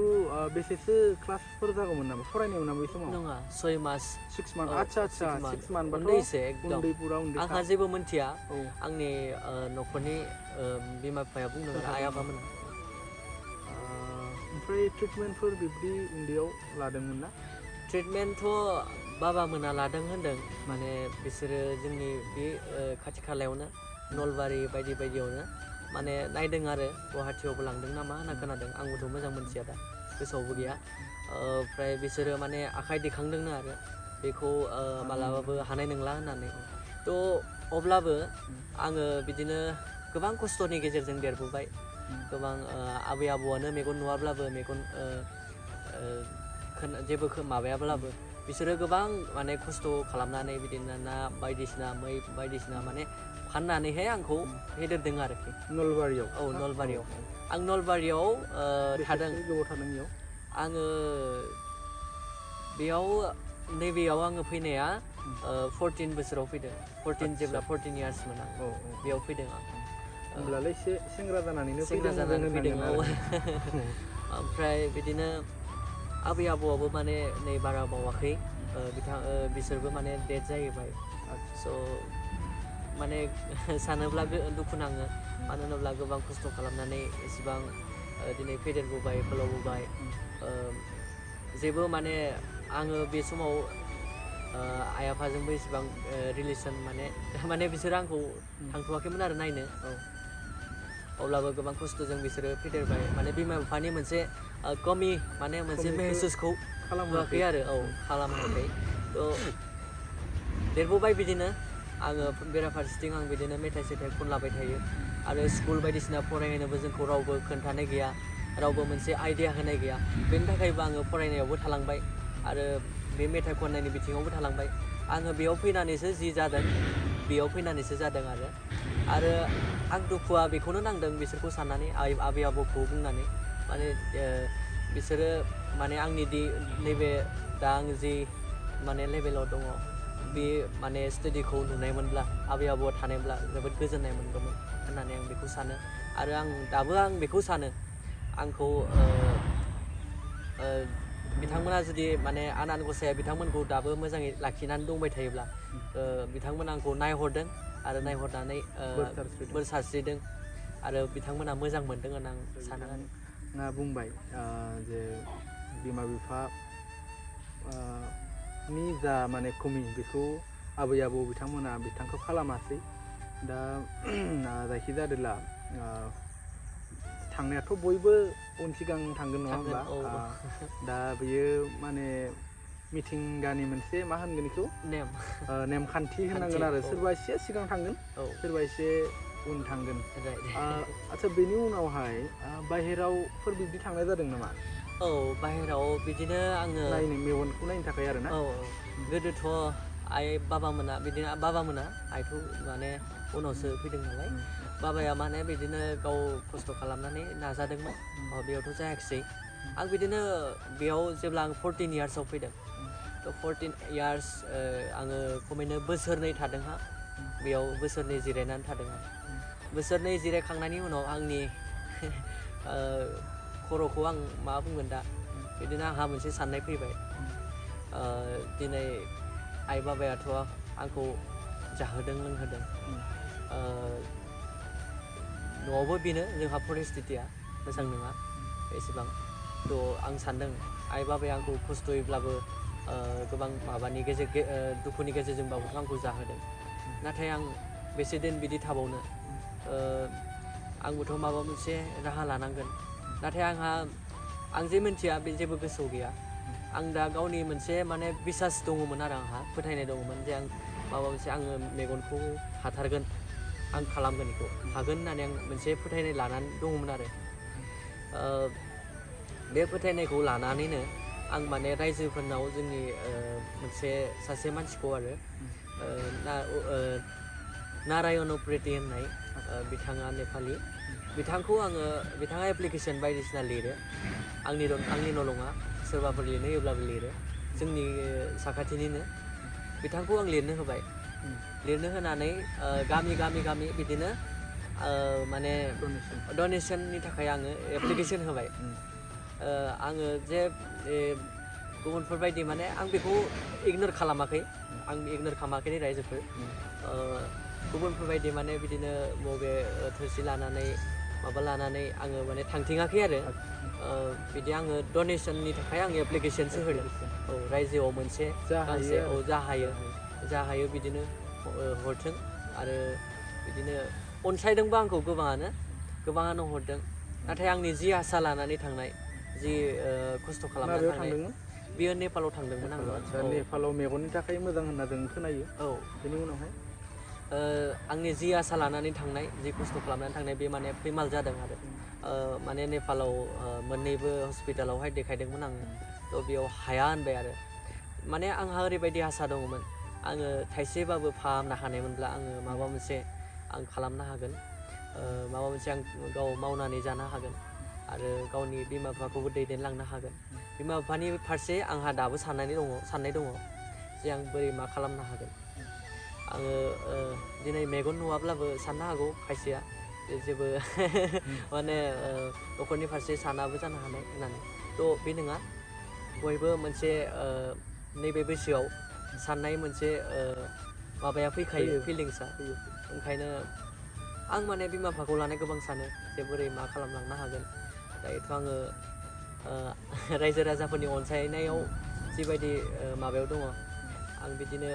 बेसेसो क्लासफोर जागौमोन नामा फरायनायाव नामा बै समाव नङा 6 मास 6 मान्थ आदसा 6 मान्थ उन्दैसो एकदम पुरा उन्दै आंहा जेबो मोनथिया आंनि न'खरनि बिमा बिफाया बुंदों आइ आफामोना ओमफ्राय ट्रिटमेन्टफोर बिब्दि उन्दैयाव लादोंमोन ना ट्रिटमेन्टथ' बाबामोना लादों होनदों माने बिसोरो जोंनि बे खाथि खालायावनो नलबारि बायदि बायदियावनो माने नायदों आरो गुवाहाटियावबो लांदों नामा होनना खोनादों आंबोथ' मोजां मोनथिया दा गोसोआवबो गैया ओमफ्राय बिसोरो माने आखाइ दैखांदोंनो आरो बेखौ मालाबाबो हानाय नंला होननानै थ' अब्लाबो आङो बिदिनो गोबां खस्थ'नि गेजेरजों देरबोबाय गोबां आबै आबौआनो मेगन नुवाब्लाबो मेगन जेबो माबायाब्लाबो बिसोरो गोबां माने खस्थ' खालामनानै बिदिनो ना बायदिसिना मै बायदिसिना माने फाननानैहाय आंखौ फेदेरदों आरोखि नलबारियाव नलबारियाव आं नलबारियाव थादों गोबाव थादों बेयाव आङो बेयाव नैबेयाव आङो फैनाया 14 बोसोराव फैदों 14 जेब्ला 14 इयार्समोन आं बेयाव फैदों आं होमब्लालाय एसे सेंग्रा जानानैनो फैदों औ ओमफ्राय बिदिनो आबै आबौआबो माने नै बारा बावाखै बिसोरबो माने डेथ जाहैबाय स' माने सानोब्ला दुखु नाङो मानो होनोब्ला गोबां खस्थ' खालामनानै एसेबां दिनै फेदेरबोबाय फोलावबोबाय जेबो माने आङो बे समाव आइ आफाजोंबो एसेबां रिलेसन माने बिसोरो आंखौ थांथ'वाखैमोन आरो नायनो अब्लाबो गोबां खस्थ'जों बिसोरो फेदेरबाय माने बिमा बिफानि मोनसे कमि माने मोनसे मेहसुसखौ खालामहोआखै आरो खालामाखै थ' देरबोबाय बिदिनो आङो बेराफारसेथिं आं बिदिनो मेथाइ सेथाइ खनलाबाय थायो आरो स्कुल बायदिसिना फरायहोनोबो जोंखौ रावबो खोन्थानाय गैया रावबो मोनसे आइडिया होनाय गैया बेनि थाखायबो आङो फरायनायावबो थालांबाय आरो बे मेथाइ खननायनि बिथिङावबो थालांबाय आङो बेयाव फैनानैसो जि जादों बेयाव फैनानैसो जादों आरो आं दुखुआ बेखौनो नांदों बिसोरखौ साननानै आबै आबौखौ बुंनानै माने बिसोरो माने आंनि नैबे दा आं जि माने लेभेलाव दङ बे माने स्टाडिखौ नुनायमोनब्ला आबै आबौआ थानायब्ला जोबोद गोजोननाय मोनगौमोन होननानै आं बेखौ सानो आरो दाबो आं बेखौ सानो आंखौ बिथांमोना जुदि माने आनान गसाया बिथांमोनखौ दाबो मोजाङै लाखिनानै दंबाय थायोब्ला बिथांमोना आंखौ नायहरदों आरो नायहरनानै बोर सारस्रिदों आरो बिथांमोना मोजां मोनदों होनना आं सानो आरो ना बुंबाय जे बिमा बिफा नि जा माने खमि बेखौ आबै आबौ बिथांमोना बिथांखौ खालामासै दा जायखिजादोला थांनायाथ' बयबो उन सिगां थांगोन नङा होमबा दा बेयो माने मिथिंगानि मोनसे मा होनगोन बेखौ नेमखान्थि होनांगोन आरो सोरबा एसे सिगां थांगोन सोरबा एसे उन थांगोन आच्छा बेनि उनावहाय बाहेरावफोर बिदि थांनाय जादों नामा औ बाहेराव बिदिनो आङो नायनो मेगनखौ नायनो थाखाय आरो ना गोदोथ' बाबामोना आइथ' माने उनावसो फैदों नालाय बाबाया माने बिदिनो गाव खस्थ' खालामनानै नाजादोंमोन बेयावथ' जायाखिसै आं बिदिनो बेयाव जेब्ला आं 14 इयार्सआव फैदों थ' 14 इयार्स आङो खमैनो बोसोरनै थादोंहा बेयाव बोसोरनै जिरायनानै थादों आं बोसोरनै जिरायखांनायनि उनाव आंनि खर'खौ आं मा बुंगोन दा बिदिनो आंहा मोनसे साननाय फैबाय दिनै आइ बाबायाथ' आंखौ जाहोदों लोंहोदों न'आवबो बेनो जोंहा परिस्थितिया मोजां नङा एसेबां थ' आं सानदों आइ बाबाया आंखौ खस्थ'यैब्लाबो गोबां दुखुनि गेजेरजोंबाबो आंखौ जाहोदों नाथाय आं बेसे दिन बिदि थाबावनो आंबोथ' माबा मोनसे राहा लानांगोन नाथाय आं जे मिन्थिया बे जेबो गोसोआव गैया आं दा गावनि मोनसे माने बिसास दङमोन आरो आंहा फोथायनाय दङमोन जे आं माबा मोनसे आङो मेगनखौ हाथारगोन आं खालामगोन बेखौ हागोन होननानै आं मोनसे फोथायनाय लानानै दङमोन आरो बे फोथायनायखौ लानानैनो आं माने रायजोफोरनाव जोंनि मोनसे सासे मानसिखौ आरो नारायण प्रेति होननाय बिथाङा नेपालि बिथाङा एप्लिकेसन बायदिसिना लिरो आंनिल' नङा सोरबाफोर लिरनो होयोब्लाबो लिरो जोंनि साखाथिनिनो बिथांखौ आं लिरनो होबाय लिरनो होनानै गामि बिदिनो माने डनेसननि थाखाय आङो एप्लिकेसन होबाय आङो जे गुबुनफोरबायदि माने आं बेखौ इगनर खालामाखै रायजोफोर गुबुनफोरबायदि माने बिदिनो बबे थोरसि लानानै माबा लानानै आङो माने थांथिङाखै आरो बिदि आङो डनेसननि थाखाय आङो एप्लिकेसनसो होदों रायजोआव मोनसे गांसे जा हायो बिदिनो हरथों आरो बिदिनो अनसायदोंबो आंखौ गोबाङानो हरदों नाथाय आंनि जि आसा लानानै थांनाय जि खस्थ' खालामनानै थांनाय बियो नेपालाव थांदोंमोन आङो नेपालाव मेगननि थाखाय मोजां होनना जों खोनायो बेनि उनावहाय आंनि जि आसा लानानै थांनाय जि खस्थ' खालामनानै थांनाय बे माने फैमाल जादों आरो माने नेपालाव मोननैबो हस्पिटालावहाय देखायदोंमोन आङो थ' बेयाव हाया होनबाय आरो माने आंहा ओरैबायदि आसा दङमोन आङो थाइसेबाबो फाहामनो हानायमोनब्ला आङो माबा मोनसे आं खालामनो हागोन माबा मोनसे आं गाव मावनानै जानो हागोन आरो गावनि बिमा बिफाखौबो दैदेनलांनो हागोन बिमा बिफानि फारसे आंहा दाबो साननाय दङ जे आं बोरै मा खालामनो हागोन आङो दिनै मेगन नुवाब्लाबो साननो हागौ खायसेया जेबो माने न'खरनि फारसे सानाबो जानो हानाय होननानै थ' बे नङा बयबो मोनसे नैबे बैसोआव साननाय मोनसे माबाया फैखायो फिलिंसा ओंखायनो आं माने बिमा बिफाखौ लानाय गोबां सानो जे बोरै मा खालामलांनो हागोन दायोथ' आङो रायजो राजाफोरनि अनसायनायाव जिबायदि माबायाव दङ आं बिदिनो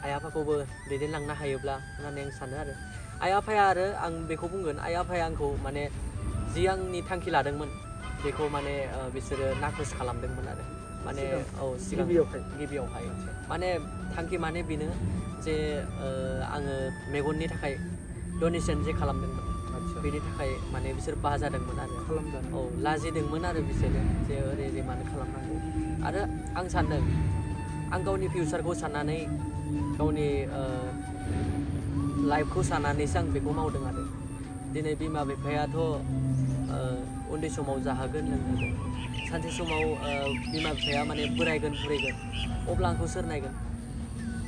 आइ आफाखौबो दैदेनलांनो हायोब्ला होननानै आं सानो आरो आइ आफाया आरो आं बेखौ बुंगोन आइ आफाया आंखौ माने जि आंनि थांखि लादोंमोन बेखौ माने बिसोरो नाखोस खालामदोंमोन आरो माने सिगां गिबियावहाय माने थांखि माने बेनो जे आङो मेगननि थाखाय डनेसन जे खालामदोंमोन बेनि थाखाय माने बिसोर बाजादोंमोन आरो लाजिदोंमोन आरो बिसोरो जे ओरै मानो खालामनांगौ आरो आं सानदों आं गावनि फिउचारखौ साननानै गावनि लाइफखौ साननानैसो आं बेखौ मावदों आरो दिनै बिमा बिफायाथ' उन्दै समाव जाहोगोन लोंहोगोन सानसे समाव बिमा बिफाया माने बोरायगोन बुरैगोन अब्ला आंखौ सोर नायगोन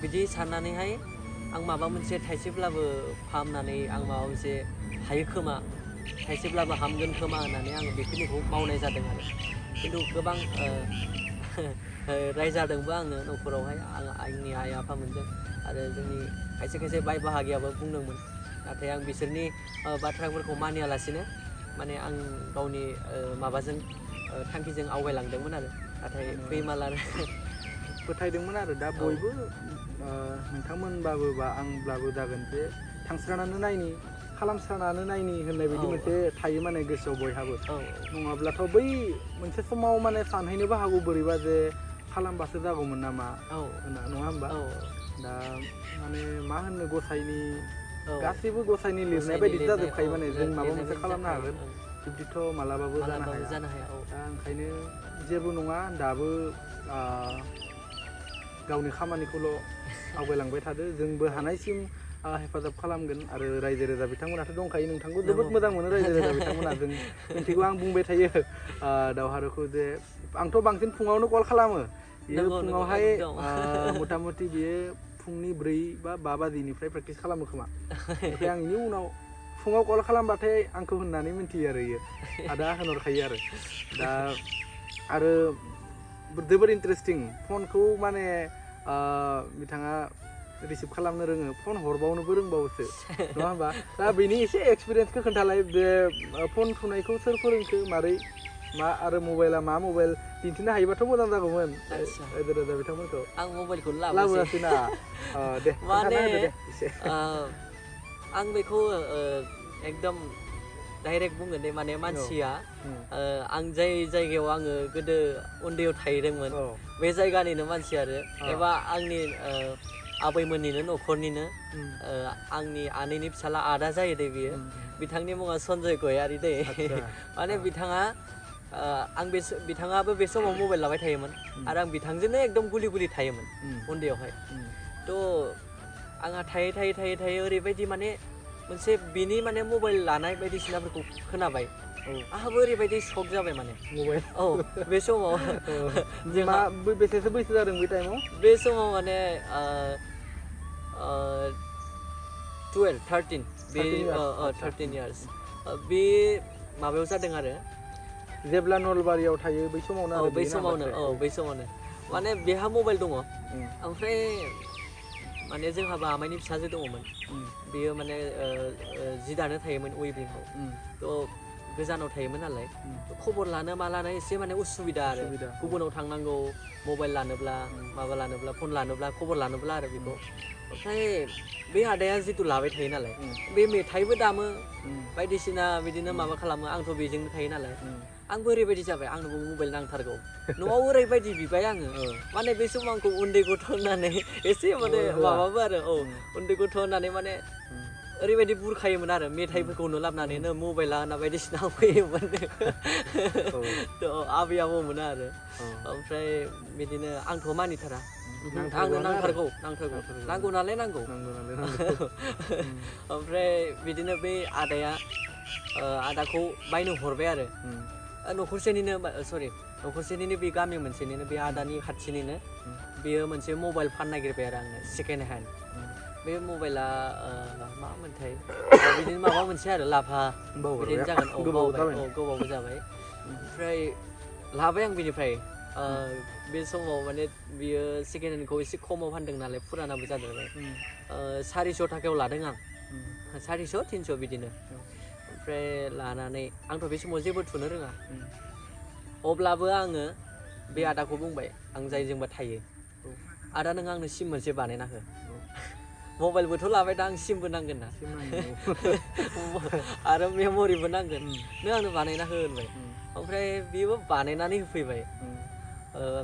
बिदि साननानैहाय आं माबा मोनसे थाइसेब्लाबो फाहामनानै आं माबा मोनसे हायो खोमा थाइसेब्लाबो हामगोन खोमा होननानै आं बेखिनिखौ मावनाय जादों आरो खिन्थु गोबां रायजादोंबो आङो न'खरावहाय आंनि आइ आफामोनजों आरो जोंनि खायसे बाय बाहागियाबो बुंदोंमोन नाथाय आं बिसोरनि बाथ्राफोरखौ मानियालासिनो माने आं गावनि माबाजों थांखिजों आवगायलांदोंमोन आरो नाथाय फैमाला फोथायदोंमोन आरो दा बयबो नोंथांमोनबाबो बा आंब्लाबो जागोन जे थांस्रानानो नायनि खालामस्रानानो नायनि होननाय बायदि मोनसे थायो माने गोसोआव बयहाबो नङाब्लाथ' बै मोनसे समाव माने सानहैनोबो हागौ बोरैबा जे खालामबासो जागौमोन नामा नङा होमबा दा माने मा होननो गसाइनि गासैबो गसाइनि लिरनाय बायदि जाजोबखायो माने जों माबा मोनसे खालामनो हागोन बिब्दिथ' मालाबाबो जानो हाया दा ओंखायनो जेबो नङा दाबो गावनि खामानिखौल' आवगायलांबाय थादो जोंबो हानायसिम हेफाजाब खालामगोन आरो रायजो राजा बिथांमोनाथ' दंखायो नोंथांखौ जोबोद मोजां मोनो रायजो राजा बिथांमोना जों मिथिगौ आं बुंबाय थायो दावहारुखौ जे आंथ' बांसिन फुङावनो कल खालामो बियो फुङावहाय मथा मथि बियो फुंनि 4 बा 5 बाजिनिफ्राय प्रेक्टिस खालामो खोमा ओमफ्राय आं बेनि उनाव फुङाव कल खालामबाथाय आंखौ होननानै मिन्थियो आरो इयो आदा होनहरखायो आरो दा आरो जोबोर इन्टारेस्टिं फनखौ माने बिथाङा रिसिभ खालामनो रोङो फन हरबावनोबो रोंबावोसो नङा होमबा दा बेनि एसे एक्सपिरियेन्सखौ खोन्थालाय बे फन थुनायखौ सोर फोरोंखो मारै मा आरो मबाइला मा मबाइल दिन्थिनो हायोबाथ' मोजां जागौमोन रायजो राजा बिथांमोनखौ आं मबाइलखौ लाबोआसै ना दे माने एसे आं बेखौ एकदम डाइरेक्ट बुंगोन दे माने मानसिया आं जाय जायगायाव आङो गोदो उन्दैयाव थाहैदोंमोन बे जायगानिनो मानसि आरो एबा आंनि आबैमोननिनो न'खरनिनो आंनि आनैनि फिसाला आदा जायो दे बियो बिथांनि मुङा सन्जय गयारि दे माने बिथाङाबो बे समाव मबाइल लाबाय थायोमोन आरो आं बिथांजोंनो एकदम गुलि थायोमोन उन्दैयावहाय थ' आंहा थायै ओरैबायदि माने मोनसे बिनि माने मबाइल लानाय बायदिसिनाफोरखौ खोनाबाय आंहाबो ओरैबायदि शक जाबाय माने मबाइल बे समाव बेसेसो बैसो जादों बे टाइमाव बे समाव माने 13 इयार्स बे माबायाव जादों आरो जेब्ला नलबारियाव थायो बै समावनो बै समावनो माने बेहा मबाइल दङ ओमफ्राय माने जोंहाबो आमाइनि फिसाजो दङमोन बेयो माने जि दानो थायोमोन उइभिंआव थ' गोजानाव थायोमोन नालाय खबर लानो मा लानो एसे माने उसुबिदा आरो गुबुनाव थांनांगौ मबाइल लानोब्ला माबा लानोब्ला फन लानोब्ला खबर लानोब्ला आरो बेखौ ओमफ्राय बे आदाया जितु लाबाय थायो नालाय बे मेथाइबो दामो बायदिसिना बिदिनो माबा खालामो आंथ' बेजोंनो थायो नालाय आंबो ओरैबायदि जाबाय आंनोबो मबाइल नांथारगौ न'आव ओरैबायदि बिबाय आङो माने बे समाव आंखौ उन्दै गथ' होननानै एसे माने माबाबो आरो उन्दै गथ' होननानै माने ओरैबायदि बुरखायोमोन आरो मेथाइफोरखौनो लाबोनानैनो मबाइला होनना बायदिसिना फैयोमोन थ' आबै आबौमोन आरो ओमफ्राय बिदिनो आंथ' मानिथारा आंनो नांथारगौ नांगौ नालाय नांगौ ओमफ्राय बिदिनो बै आदाखौ बायनो हरबाय आरो न'खरसेनिनो सरि न'खरसेनिनो बे गामि मोनसेनिनो बे आदानि खाथिनिनो बेयो मोनसे मबाइल फाननो नागिरबाय आरो आंनो सेकेन्ड हेन्ड बे मबाइला मामोनथाय बिदिनो माबा मोनसे आरो लाभा बिदिनो जागोन गोबावबो जाबाय ओमफ्राय लाबाय आं बिनिफ्राय बे समाव माने बियो सेकेन्ड हेन्डखौ एसे खमाव फानदों नालाय फुरानाबो जादोंलाय 400 थाखायाव लादों आं 400 300 बिदिनो ओमफ्राय लानानै आंथ' बे समाव जेबो थुनो रोङा अब्लाबो आङो बे आदाखौ बुंबाय आं जायजोंबा थायो आदा नों आंनो सिम मोनसे बानायना हो मबाइलबोथ' लाबाय दा आं सिमबो नांगोन ना आरो मेम'रिबो नांगोन नों आंनो बानायना हो होनबाय ओमफ्राय बेबो बानायनानै होफैबाय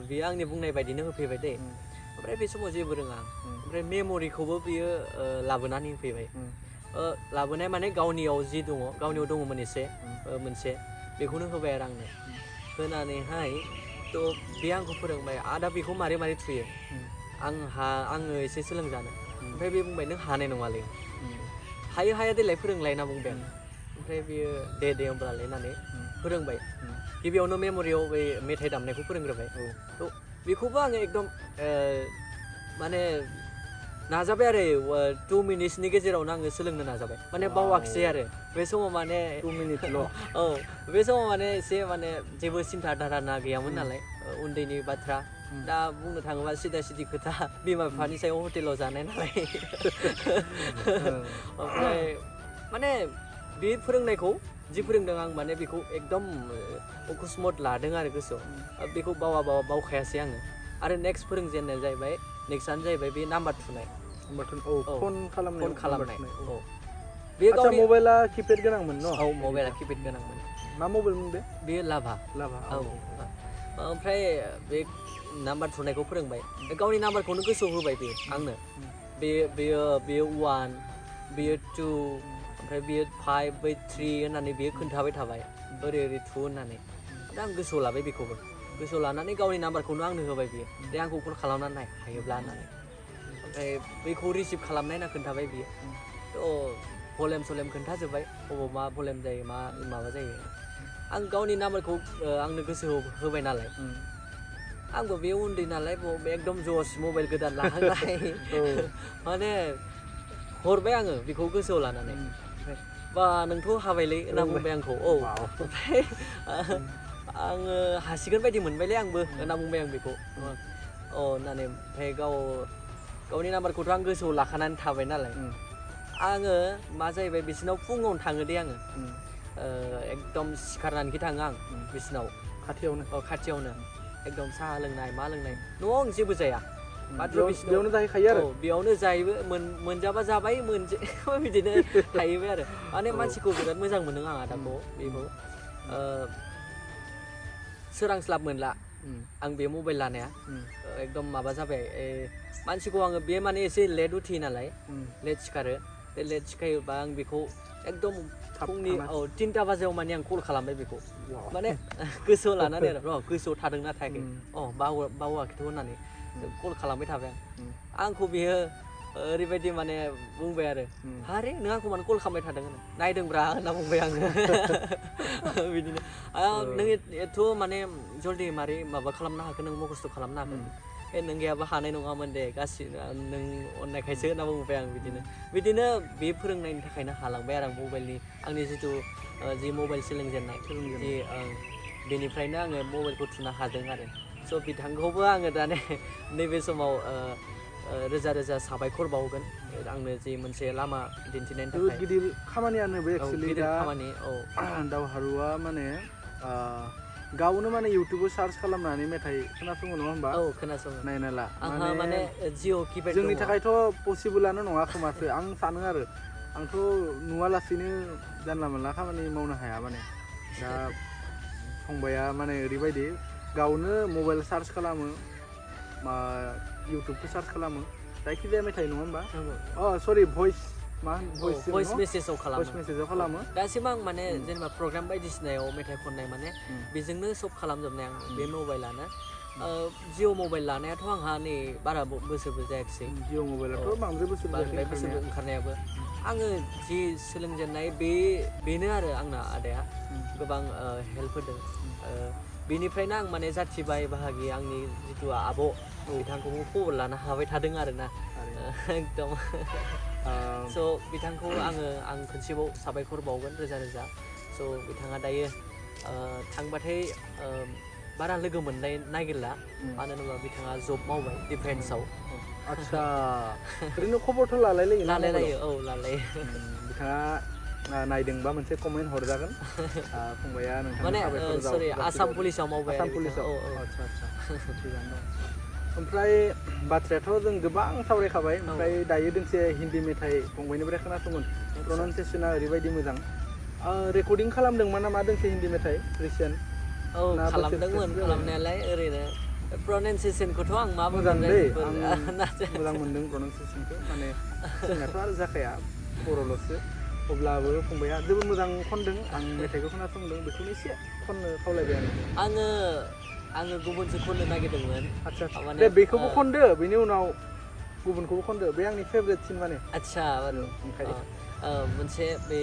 बियो आंनि बुंनाय बायदिनो होफैबाय दे ओमफ्राय बे समाव जेबो रोङा ओमफ्राय मेम'रिखौबो बियो लाबोनानै होफैबाय लाबोनाय माने गावनियाव जि दङ गावनियाव दङमोन एसे मोनसे बेखौनो होबाय आरो आंनो होनानैहाय थ' बे आंखौ फोरोंबाय आदा बेखौ मारै मारै थुयो आङो एसे सोलोंजानो ओमफ्राय बे बुंबाय नों हानाय नङालै हायो हाया देलाय फोरोंलाय होनना बुंबाय आं ओमफ्राय बियो दे होमब्लालाय होननानै फोरोंबाय गिबियावनो मेम'रियाव बै मेथाइ दामनायखौ फोरोंग्रोबाय थ' बेखौबो आङो एकदम माने नाजाबाय आरो 2 मिनिट्सनि गेजेरावनो आङो सोलोंनो नाजाबाय माने बावाखिसै आरो बे समाव माने 2 मिनिटल' बे समाव माने एसे माने जेबो सिन्था धारना गैयामोन नालाय उन्दैनि बाथ्रा दा बुंनो थाङोबा सिदा सिदि खोथा बिमा बिफानि सायाव हटेलाव जानाय नालाय ओमफ्राय माने बे फोरोंनायखौ जि फोरोंदों आं माने बेखौ एकदम अकस्मात लादों आरो गोसोआव बेखौ बावखायासै आङो आरो नेक्स्ट फोरोंजेननाया जाहैबाय नेक्स्टआनो जाहैबाय बे नाम्बार थुनाय फन खालामनाय बे गावनि मबाइला किपेड गोनांमोन न मबाइला किपेड गोनांमोन मा मबाइलमोन बे लाभा ओमफ्राय बे नाम्बार थुनायखौ फोरोंबाय गावनि नाम्बारखौनो गोसोआव होबाय बेयो आंनो बेयो 1 बेयो 2 ओमफ्राय बेयो 5 बै 3 होननानै बेयो खोन्थाबाय थाबाय ओरै थु होननानै दा आं गोसोआव लाबाय बेखौबो गोसोआव लानानै गावनि नाम्बारखौनो आंनो होबाय बियो दे आंखौ कल खालामनानै नाय हायोब्ला होननानै ओमफ्राय बैखौ रिसिभ खालामनाय होनना खोन्थाबाय बियो थ' भलिउम खोन्थाजोब्बाय बबाव मा भलिउम जायो मा माबा जायो आं गावनि नाम्बारखौ आंनो गोसो होबाय नालाय आंबो बे उन्दै नालाय एकदम जस मबाइल गोदान लाहांनाय माने हरबाय आङो बेखौ गोसोआव लानानै बा नोंथ' हाबायलै होनना बुंबाय आंखौ ओमफ्राय आङो हासिगोन बायदि मोनबायलै आंबो होनना बुंबाय आं बेखौ होननानै ओमफ्राय गावनि नाम्बारखौथ' आं गोसोआव लाखानानै थाबाय नालाय आङो मा जाहैबाय बिसिनाव फुङावनो थाङो दे आङो एकदम सिखारनानैखि थाङो आं बिसिनाव खाथियावनो एकदम साहा लोंनाय मा लोंनाय न'आव आं जेबो जाया बेयावनो जाहैखायो आरो बेयावनो जायोबो मोनजाबा जाबाय बिदिनो थाहैबाय आरो माने मानसिखौ बिराद मोजां मोनो आं आदाखौ बेखौ सोरांस्लाब मोनला आं बे मबाइल लानाया एकदम माबा जाबाय मानसिखौ आङो बे माने एसे लेट उथियो नालाय लेट सिखारो बे लेट सिखायोबा आं बेखौ एकदम फुंनि 3टा बाजियाव माने आं कल खालामबाय बेखौ माने गोसोआव लानानै आरो गोसोआव थादोंना थायाखै बावाखैथ' होननानै कल खालामबाय थाबाय आंखौ बियो ओरैबायदि माने बुंबाय आरो हारे नों आंखौ मानो कल खालामबाय थादों होनो नायदोंब्रा होनना बुंबाय आङो बिदिनो नों एथ' माने जल्दि मारै माबा खालामनो हाखो नों मखस्थ' खालामनो हाखो नों गैयाबा हानाय नङामोन दे गासिबो नों अननायखायसो होनना बुंबाय आं बिदिनो बे फोरोंनायनि थाखायनो हालांबाय आरो आं मबाइलनि आंनि जिथु जि मबाइल सोलोंजेननाय जि बेनिफ्रायनो आङो मबाइलखौ थुनो हादों आरो स' बिथांखौबो आङो दा नैबे समाव रोजा रोजा साबायखर बावगोन आंनो जि मोनसे लामा दिन्थिनायनि थाखाय गिदिर खामानियानो बे एक्चुअली गिदिर खामानि दावहारुआ माने गावनो माने इउटुबाव सार्च खालामनानै मेथाइ खोनासङो नङा होमबा खोनासङो नायना ला आंहा माने जिअ' किपेड जोंनि थाखायथ' पसिबोलानो नङा खोमासो आं सानो आरो आंथ' नुवालासिनो जानला मोनला खामानि मावनो हाया माने दा फंबाया माने ओरैबायदि गावनो मबाइल सार्च खालामो इउटुबखौ सार्च खालामो जायखिजाया मेथाइ नङा होमबा सरि भइस मेसेजाव खालामो दासिम आं माने जेनेबा प्रग्राम बायदिसिनायाव मेथाइ खननाय माने बेजोंनो सब खालामजोबनाय आं बे मबाइलानो जिअ' मबाइल लानायाथ' आंहा नै बारा बोसोरबो जायाखिसै जिअ' मबाइलाथ' बांद्राय बोसोर ओंखारनायाबो आङो जि सोलोंजेननाय बेनो आरो आंना आदाया गोबां हेल्प होदों बेनिफ्रायनो आं माने जाथि बाय बाहागि आंनि जिथु आब' बिथांखौबो खबर लानो हाबाय थादों आरोना एकदम स' बिथांखौ आं खनसेबाव साबायखर बावगोन रोजा रोजा स' बिथाङा दायो थांबाथाय बारा लोगो मोननाय नागिरला मानो होनोबा बिथाङा जब मावबाय डिफेन्सआव आदसा ओरैनो खबरथ' लालायो औ लालायो बिथाङा नायदोंबा मोनसे कमेन्ट हरजागोन फंबाया नोंथांनि साबायखर सरि आसाम पुलिसाव मावबाय आसाम पुलिसाव आदसा थिगानो दं ओमफ्राय बाथ्रायाथ' जों गोबां सावरायखाबाय ओमफ्राय दायो दोंसे हिन्दी मेथाइ फंबायनिफ्राय खोनासंगोन प्रनाउन्सियेसना ओरैबायदि मोजां रेकर्डिं खालामदोंमोन नामा दोंसे हिन्दी मेथाइ रिसेन्ट औ खालामदोंमोन खालामनायालाय ओरैनो प्रनाउन्सियेसनखौथ' आं मा मोजां दै मोजां मोनदों प्रनाउन्सियेसनखौ माने जोंनाथ' आरो जाखाया बर'ल'सो अब्लाबो फंबाया जोबोद मोजां खनदों आं मेथाइखौ खोनासंदों बेखौनो एसे खननो खावलायबाय आङो गुबुनसो खननो नागिरदोंमोन आदसा दे बेखौबो खनदो बेनि उनाव गुबुनखौबो खनदो बे आंनि फेभरेटसिन माने आदसा मोनसे बे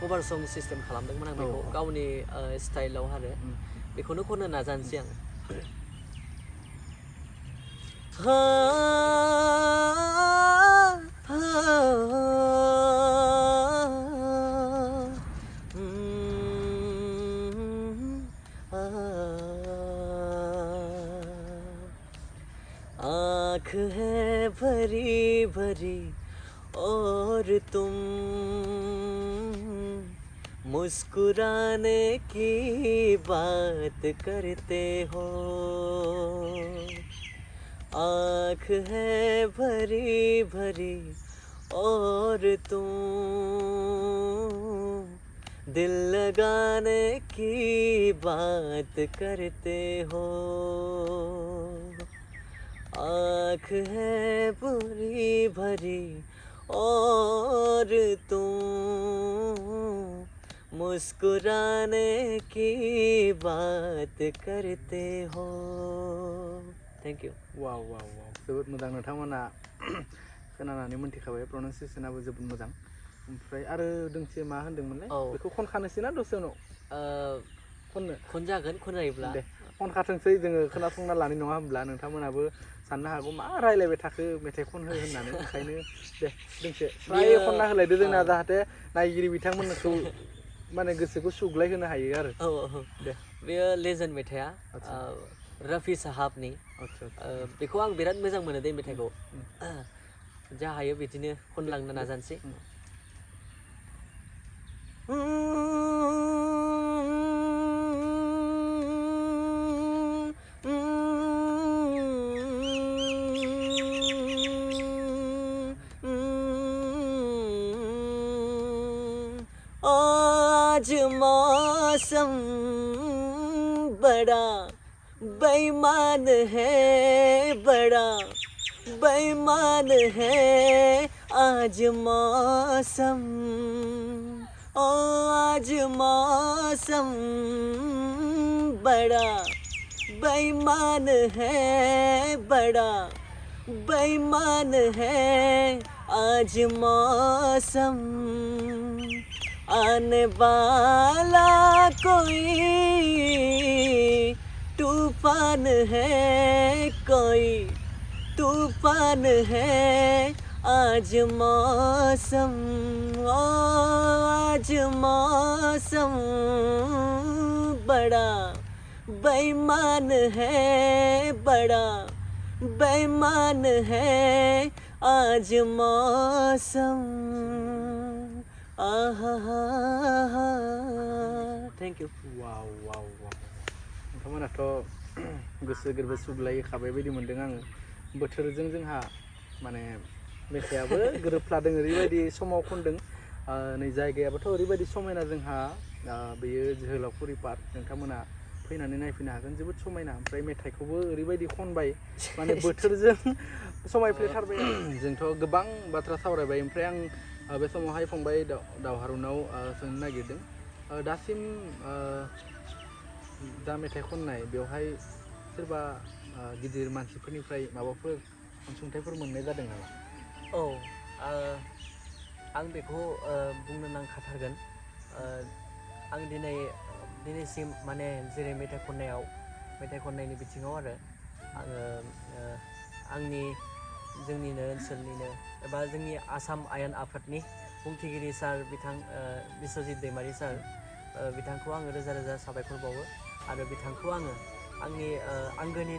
कभार सं सिस्टेम खालामदोंमोन आं बेखौ गावनि स्टाइलाव आरो बेखौनो खननो नाजानोसै आं आँख है भरी भरी और तुम मुस्कुराने की बात करते हो आँख है भरी भरी और तुम दिल लगाने की बात करते हो आँख है भरी भरी और तुम मुस्कुराने की बात करते हो थैंक यू वाव जोबोद मोजां नोंथांमोना खोनानानै मोनथिखाबाय प्रनाउन्सियेसनाबो जोबोद मोजां ओमफ्राय आरो दोंसे मा होनदोंमोनलाय बेखौ खनखानोसै ना दसे उनाव खनजागोन खनजायोब्ला दे खनखाथोंसै जोङो खोनासंना लानाय नङा होनब्ला नोंथांमोनाबो साननो हागौ मा रायलायबाय थाखो मेथाइ खनहो होननानै ओंखायनो दे दोंसे फ्राय खनना होलायदो जोंना जाहाथे नायगिरि बिथांमोनखौ माने गोसोखौ सुग्लाय होनो हायो आरो दे बेयो लेजेन्ड मेथाइआ रफि साहाबनि बेखौ आं बिराद मोजां मोनो दे मेथाइखौ जा हायो बिदिनो खनलांनो नाजानोसै आज मौसम बड़ा बेईमान है बड़ा बेईमान है आज मौसम आज मौसम बड़ा बेईमान है बड़ा बेईमान है आज मौसम आने वाला कोई तूफान है कोई तूफान है आज मौसम आज मौसम बड़ा बेईमान है बड़ा बेईमान है आज मौसम थैंक यू वाव नोंथांमोनाथ' गोसो गोरबो सुग्लायखाबाय बायदि मोनदों आङो बोथोरजों जोंहा माने मेथाइयाबो गोरोबफ्लादों ओरैबायदि समाव खनदों नै जायगायाबोथ' ओरैबायदि समायना जोंहा बेयो जोहोलावफुरि पार्क नोंथांमोना फैनानै नायफैनो हागोन जोबोद समायना ओमफ्राय मेथाइखौबो ओरैबायदि खनबाय माने बोथोरजों समायफ्लेथारबाय जोंथ' गोबां बाथ्रा सावरायबाय ओमफ्राय आं बे समावहाय फंबाय दावहारुनाव सोंनो नागिरदों दासिम जा मेथाइ खननाय बेवहाय सोरबा गिदिर मानसिफोरनिफ्राय माबाफोर अनसुंथाइफोर मोननाय जादों नामा? आं बेखौ बुंनो नांखाथारगोन आं दिनैसिम माने जेरै मेथाइ खननायनि बिथिङाव आरो आङो आंनि जोंनिनो ओनसोलनिनो एबा जोंनि आसाम आयेन आफादनि बुंथिगिरि सार बिथां बिस्वजित दैमारि सार बिथांखौ आङो रोजा रोजा साबायखर बावो आरो बिथांखौ आङो आंनि आंगोनि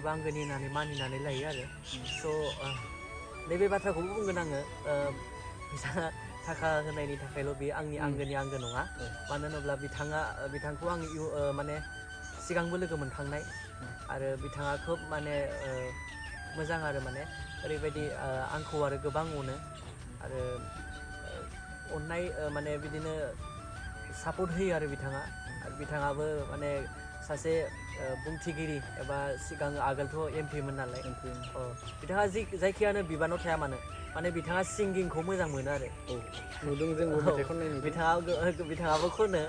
होननानै मानिनानै लायो आरो स' नैबे बाथ्राखौबो बुंगोन आङो फैसा थाखा होनायनि थाखायल' बे आंनि आंगो नङा मानो होनोब्ला बिथांखौ आं माने सिगांबो लोगो मोनखांनाय आरो बिथाङा खोब माने मोजां आरो माने ओरैबायदि आंखौ आरो गोबां अनो आरो अननाय माने बिदिनो सापर्ट होयो आरो बिथाङाबो माने सासे बुंथिगिरि एबा सिगां आगोलथ' एमपिमोन नालाय बिथाङा जायखियानो बिबानाव थाया मानो माने बिथाङा सिंगिंखौ मोजां मोनो आरो नुदों जोंबो मेथाइ खननाय नुदों बिथाङाबो खनो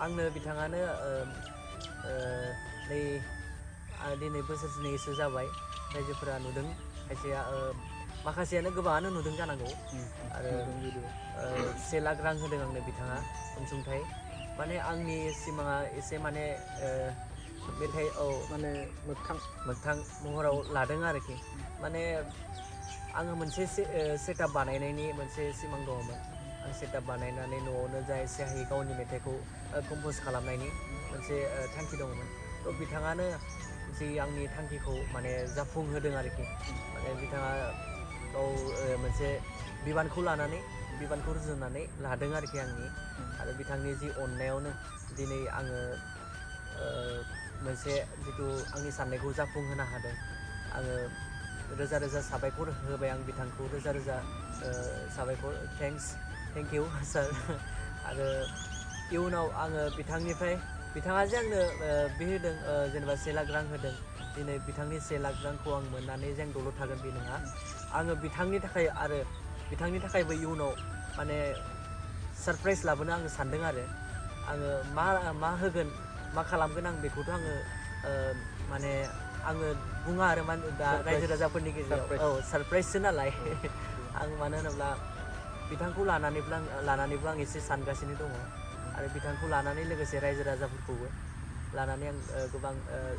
आंनो बिथाङानो दिनै बोसोरनैसो जाबाय रायजोफोरा नुदों खायसेया माखासेयानो गोबाङानो नुदों जानांगौ आरो 1 लाख रां होदों आंनो बिथाङा अनसुंथाइ माने आंनि सिमाङा एसे माने मेथाइ माने मोगथां महराव लादों आरोखि माने आङो मोनसे सेटआप बानायनायनि मोनसे सिमां दङमोन आं सेटआप बानायनानै न'आवनो जा एसे हायो गावनि मेथाइखौ कम्प'ज खालामनायनि मोनसे थांखि दङमोन थ' बिथाङानो जि आंनि थांखिखौ माने जाफुंहोदों आरोखि माने बिथाङा गाव मोनसे बिबानखौ रुजुननानै लादों आरोखि आंनि आरो बिथांनि जि अननायावनो दिनै आङो मोनसे जिथु आंनि साननायखौ जाफुंहोनो हादों आङो रोजा रोजा साबायखर होबाय आं बिथांखौ रोजा रोजा साबायखर थेंक इउ सार आरो इयुनाव आङो बिथाङा जे आंनो बे होदों जेनेबा 1 लाख रां होदों दिनै बिथांनि 1 लाख रांखौ आं मोननानै जें दलद थागोन बे नङा आङो बिथांनि थाखायबो इयुनाव माने सारप्राइज लाबोनो आङो सानदों आरो आङो मा होगोन मा खालामगोन आं बेखौथ' आङो माने आङो बुङा आरो दा रायजो राजाफोरनि गेजेराव सारप्राइजसो नालाय आं मानो होनोब्ला बिथांखौ लानानैबो आं एसे सानगासिनो दङ आरो बिथांखौ लानानै लोगोसे रायजो राजाफोरखौबो लानानै आं गोबां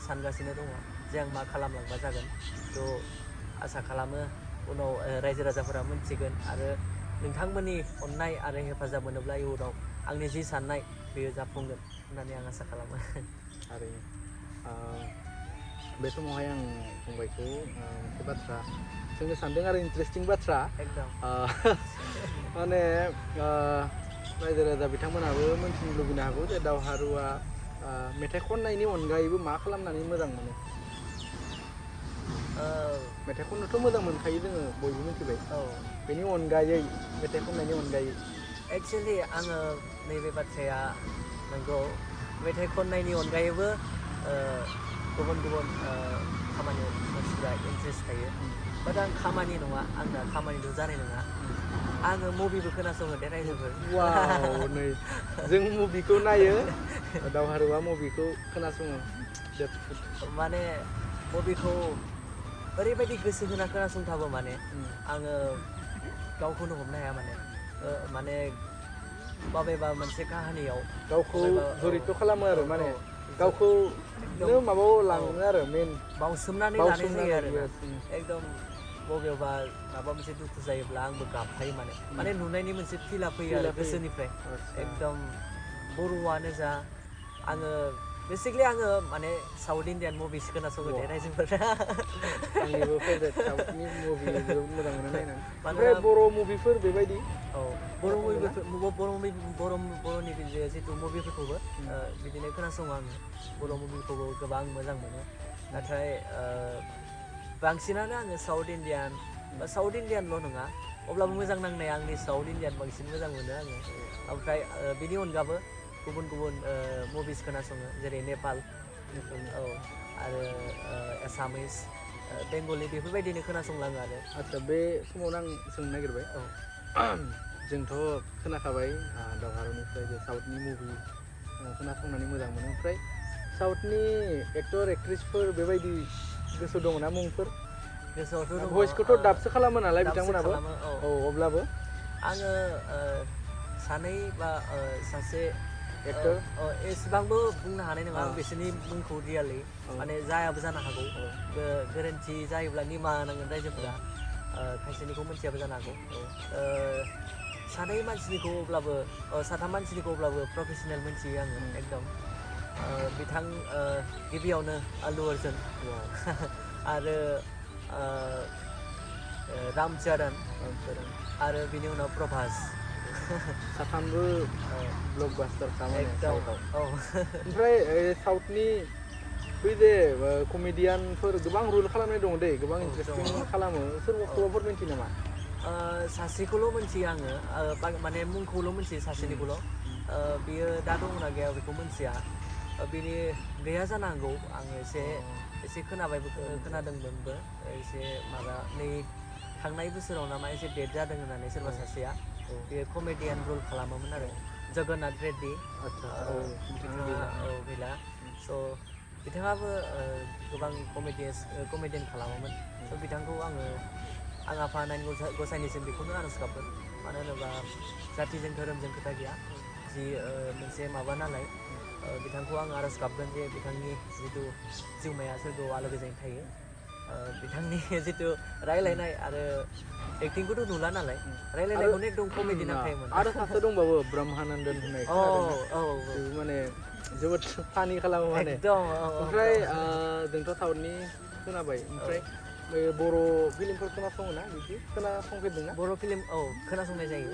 सानगासिनो दङ जे आं मा खालामलांबा जागोन थ' आसा खालामो उनाव रायजो राजाफोरा मोनथिगोन आरो नोंथांमोननि अननाय आरो हेफाजाब मोनोब्ला इयुनाव आंनि जि साननाय बेयो जाफुंगोन होननानै आं आसा खालामो थारैनो बे समावहाय आं फंबायखौ मोनसे बाथ्रा सोंनो सानदों आरो इन्टारेस्टिं बाथ्रा माने रायजो राजा बिथांमोनाबो मोनथिनो लुबैनो हागौ जे दावहारुआ मेथाइ खननायनि अनगायैबो मा खालामनानै मोजां मोनो मेथाइ खननोथ' मोजां मोनखायो जोङो बयबो मिथिबाय बेनि अनगायै मेथाइ खननायनि अनगायै एक्सुवेलि आङो नैबे बाथ्राया नंगौ मेथाइ खननायनि अनगायैबो गुबुन खामानियाव मानसिफ्रा इन्ट्रेस्ट थायो बाट आं खामानि नङा आंना खामानिल' जानाय नङा आङो मुभिबो खोनासङो दे रायजोफोर नै जों मुभिखौ नायो दावहारुआ मुभिखौ खोनासङो माने मुभिखौ ओरैबायदि गोसो होना खोनासंथाबो माने आङो गावखौनो हमनो हाया माने बबेबा मोनसे काहानियाव गावखौ जरित खालामो आरो माने गावखौ माबायाव लाङो आरो मेन बावसोमनानै लानाय जायो आरो एकदम बबेयावबा माबा मोनसे दुखु जायोब्ला आंबो गाबफायो माने नुनायनि मोनसे फिला फैयो आरो गोसोनिफ्राय एकदम बर'आनो जा आङो बेसिकलि आङो माने साउथ इण्डियान मुभिस खोनासङो दे रायजोफोरा आंनिबो फेभरेट साउथनि मुभि जोबोद मोजां मोनो नायनानै ओमफ्राय बर' मुभिफोर बेबायदि बर'नि जितु मुभिफोरखौबो बिदिनो खोनासङो आङो बर' मुभिखौबो गोबां मोजां मोनो नाथाय बांसिनानो आङो साउथ इण्डियानल' नङा अब्लाबो मोजां नांनाया आंनि साउथ इण्डियान बांसिन मोजां मोनो आङो ओमफ्राय बिनि अनगाबो गुबुन मुभिस खोनासङो जेरै नेपाल आरो एसामिस बेंगलि बेफोरबायदिनो खोनासंलाङो आरो आदसा बे समावनो आं सोंनो नागिरबाय जोंथ' खोनाखाबाय दावहारुनिफ्राय जे साउथनि मुभि खोनासंनानै मोजां मोनो ओमफ्राय साउथनि एक्टर एक्ट्रिसफोर बेबायदि गोसो दङ ना मुंफोर गोसोआवथ' दङ भइसखौथ' दाबसो खालामो नालाय दाबसो बिथांमोनाबो खालामो, औ औ अब्लाबो आङो सानै बा सासे एक्टर एसेबांबो बुंनो हानाय नङा औ बिसोरनि मुंखौ रियेलि माने जायाबो जानो हागौ गोरोन्थि जायोब्ला निमाहा होनांगोन रायजोफोरा खायसेनिखौ मोनथियाबो जानो हागौ सानै मानसिनिखौ अब्लाबो साथाम मानसिनिखौ अब्लाबो प्रफेसनेल मोनथियो आङो एकदम बिथां गिबियावनो आल्लु अर्जुन आरो रामचरन आरो बिनि उनाव प्रभास साथामबो ब्लकबास्टार खामानि एकदम साउथआव औ ओमफ्राय साउथनि बै जे कमेडियानफोर गोबां रल खालामनाय दङ दै गोबां इन्टारेस्टिं खालामो सोरबाफोर मिन्थियो नामा सासेखौल' मोनथियो आङो माने मुंखौल' मोनथियो सासेनिखौल' बियो दा दंना गैया बेखौ मोनथिया बिनि गैया जानो हागौ आङो एसे खोनादोंमोनबो एसे माबा नै थांनाय बोसोराव नामा एसे डेट जादों होननानै सोरबा सासेया बेयो कमेडियान रल खालामोमोन आरो जगन्नाथ रेड्डी गैला स' बिथाङाबो गोबां कमेडियान खालामोमोन स' बिथांखौ आङो आं आफा आनान गसाइनिसिम बेखौनो आर'ज गाबगोन मानो होनोबा जातिजों धोरोमजों खोथा गैया जि मोनसे माबा नालाय बिथांखौ आं आर'ज गाबगोन जे बिथांनि जिथु जिउमाया सोरगोआव आलो गोजोनै थायो बिथांनि जिथु रायलायनाय आरो एक्टिंखौथ' नुला नालाय रायलायनायखौनो एकदम कमेडि नांखायोमोन आरो सासे दंबावो ब्रह्मानन्दन होननाय बेबो माने जोबोद फानि खालामो माने ओमफ्राय जोंथ' साउथनि खोनाबाय ओमफ्राय बर' फिल्मफोर खोनासङो ना बिदि खोनासंफेरदोंना बर' फिल्म खोनासंनाय जायो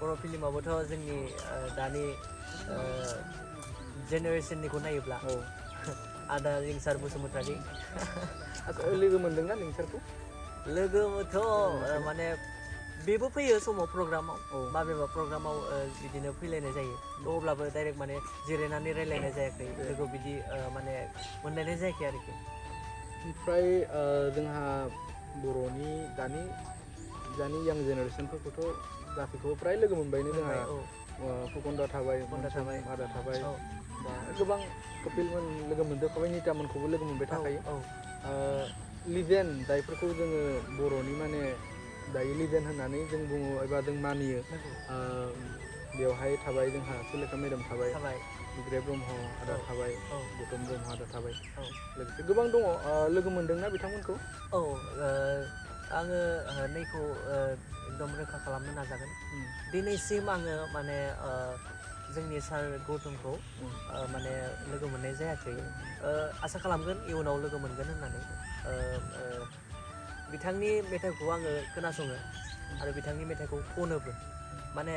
बर' फिल्मावबोथ' जोंनि दानि जेनेरेसननिखौ नायोब्ला आदा लिंसार बसुमतारी लोगो मोनदोंना लिंसारखौ लोगोथ' माने बेबो फैयो समाव प्रग्रामाव माबेबा प्रग्रामाव बिदिनो फैलायनाय जायो अब्लाबो डाइरेक्ट माने जिरायनानै रायलायनाय जायाखै लोगो बिदि माने मोनलायनाय जायाखै आरोखि ओमफ्राय जोंहा बर'नि दानि यां जेनेरेसनफोरखौथ' गासैखौबो फ्राय लोगो मोनबायनो जोंहा फुकनदा थाबाय आदा थाबाय दा गोबां कपिलमोन लोगो मोनजोबखाबाय नितामोनखौबो लोगो मोनबाय थाखायो लिजेन्ड जायफोरखौ जोङो बर'नि माने दायो लिजेन्ड होननानै जों बुङो एबा जों मानियो बेवहाय थाबाय जोंहा सुलेखा मेदाम थाबाय बिग्राय ब्रह्म आदा थाबाय गौतम ब्रह्म आदा थाबाय लोगोसे गोबां दङ लोगो मोनदोंना बिथांमोनखौ आङो नैखौ एकदम रोखा खालामनो नाजागोन दिनैसिम आङो माने जोंनि सार गौतमखौ माने लोगो मोननाय जायाखै आसा खालामगोन इयुनाव लोगो मोनगोन होननानै बिथांनि मेथाइखौ आङो खोनासङो आरो बिथांनि मेथाइखौ खनोबो माने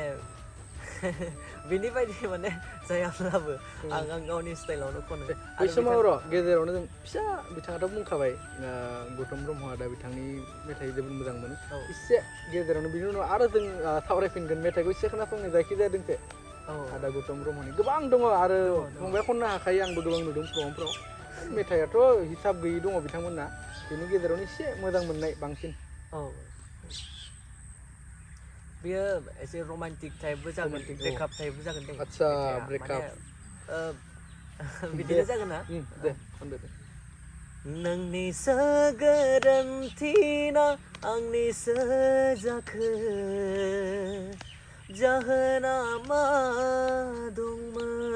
बिनि बायदि माने जायाब्लाबो आं गावनि स्टाइलावनो खनो बै समाव र' गेजेरावनो जों फिसा बिथाङाथ' बुंखाबाय गौतम ब्रह्म आदा बिथांनि मेथाइ जोबोद मोजां मोनो एसे गेजेरावनो बिनि उनाव आरो जों सावरायफिनगोन मेथाइखौ एसे खोनासंनो जायखिजाया दोंसे आदा गौतम ब्रह्मनि गोबां दङ आरो फंबाय खननो हाखायो आंबो गोबां नुदों प्रग्रामफ्राव मेथाइआथ' हिसाब गैयि दङ बिथांमोनना बेनि गेजेरावनो एसे मोजां मोननाय बांसिन बेयो एसे रमान्टिक टाइपबो जागोन ब्रेकआप टाइपबो जागोन दे आदसा ब्रेकआप बिदिनो जागोन ना दे खनदो दे नोंनिसो गोरोन्थि ना आंनिसो जाखो जाहोना मा दंमोन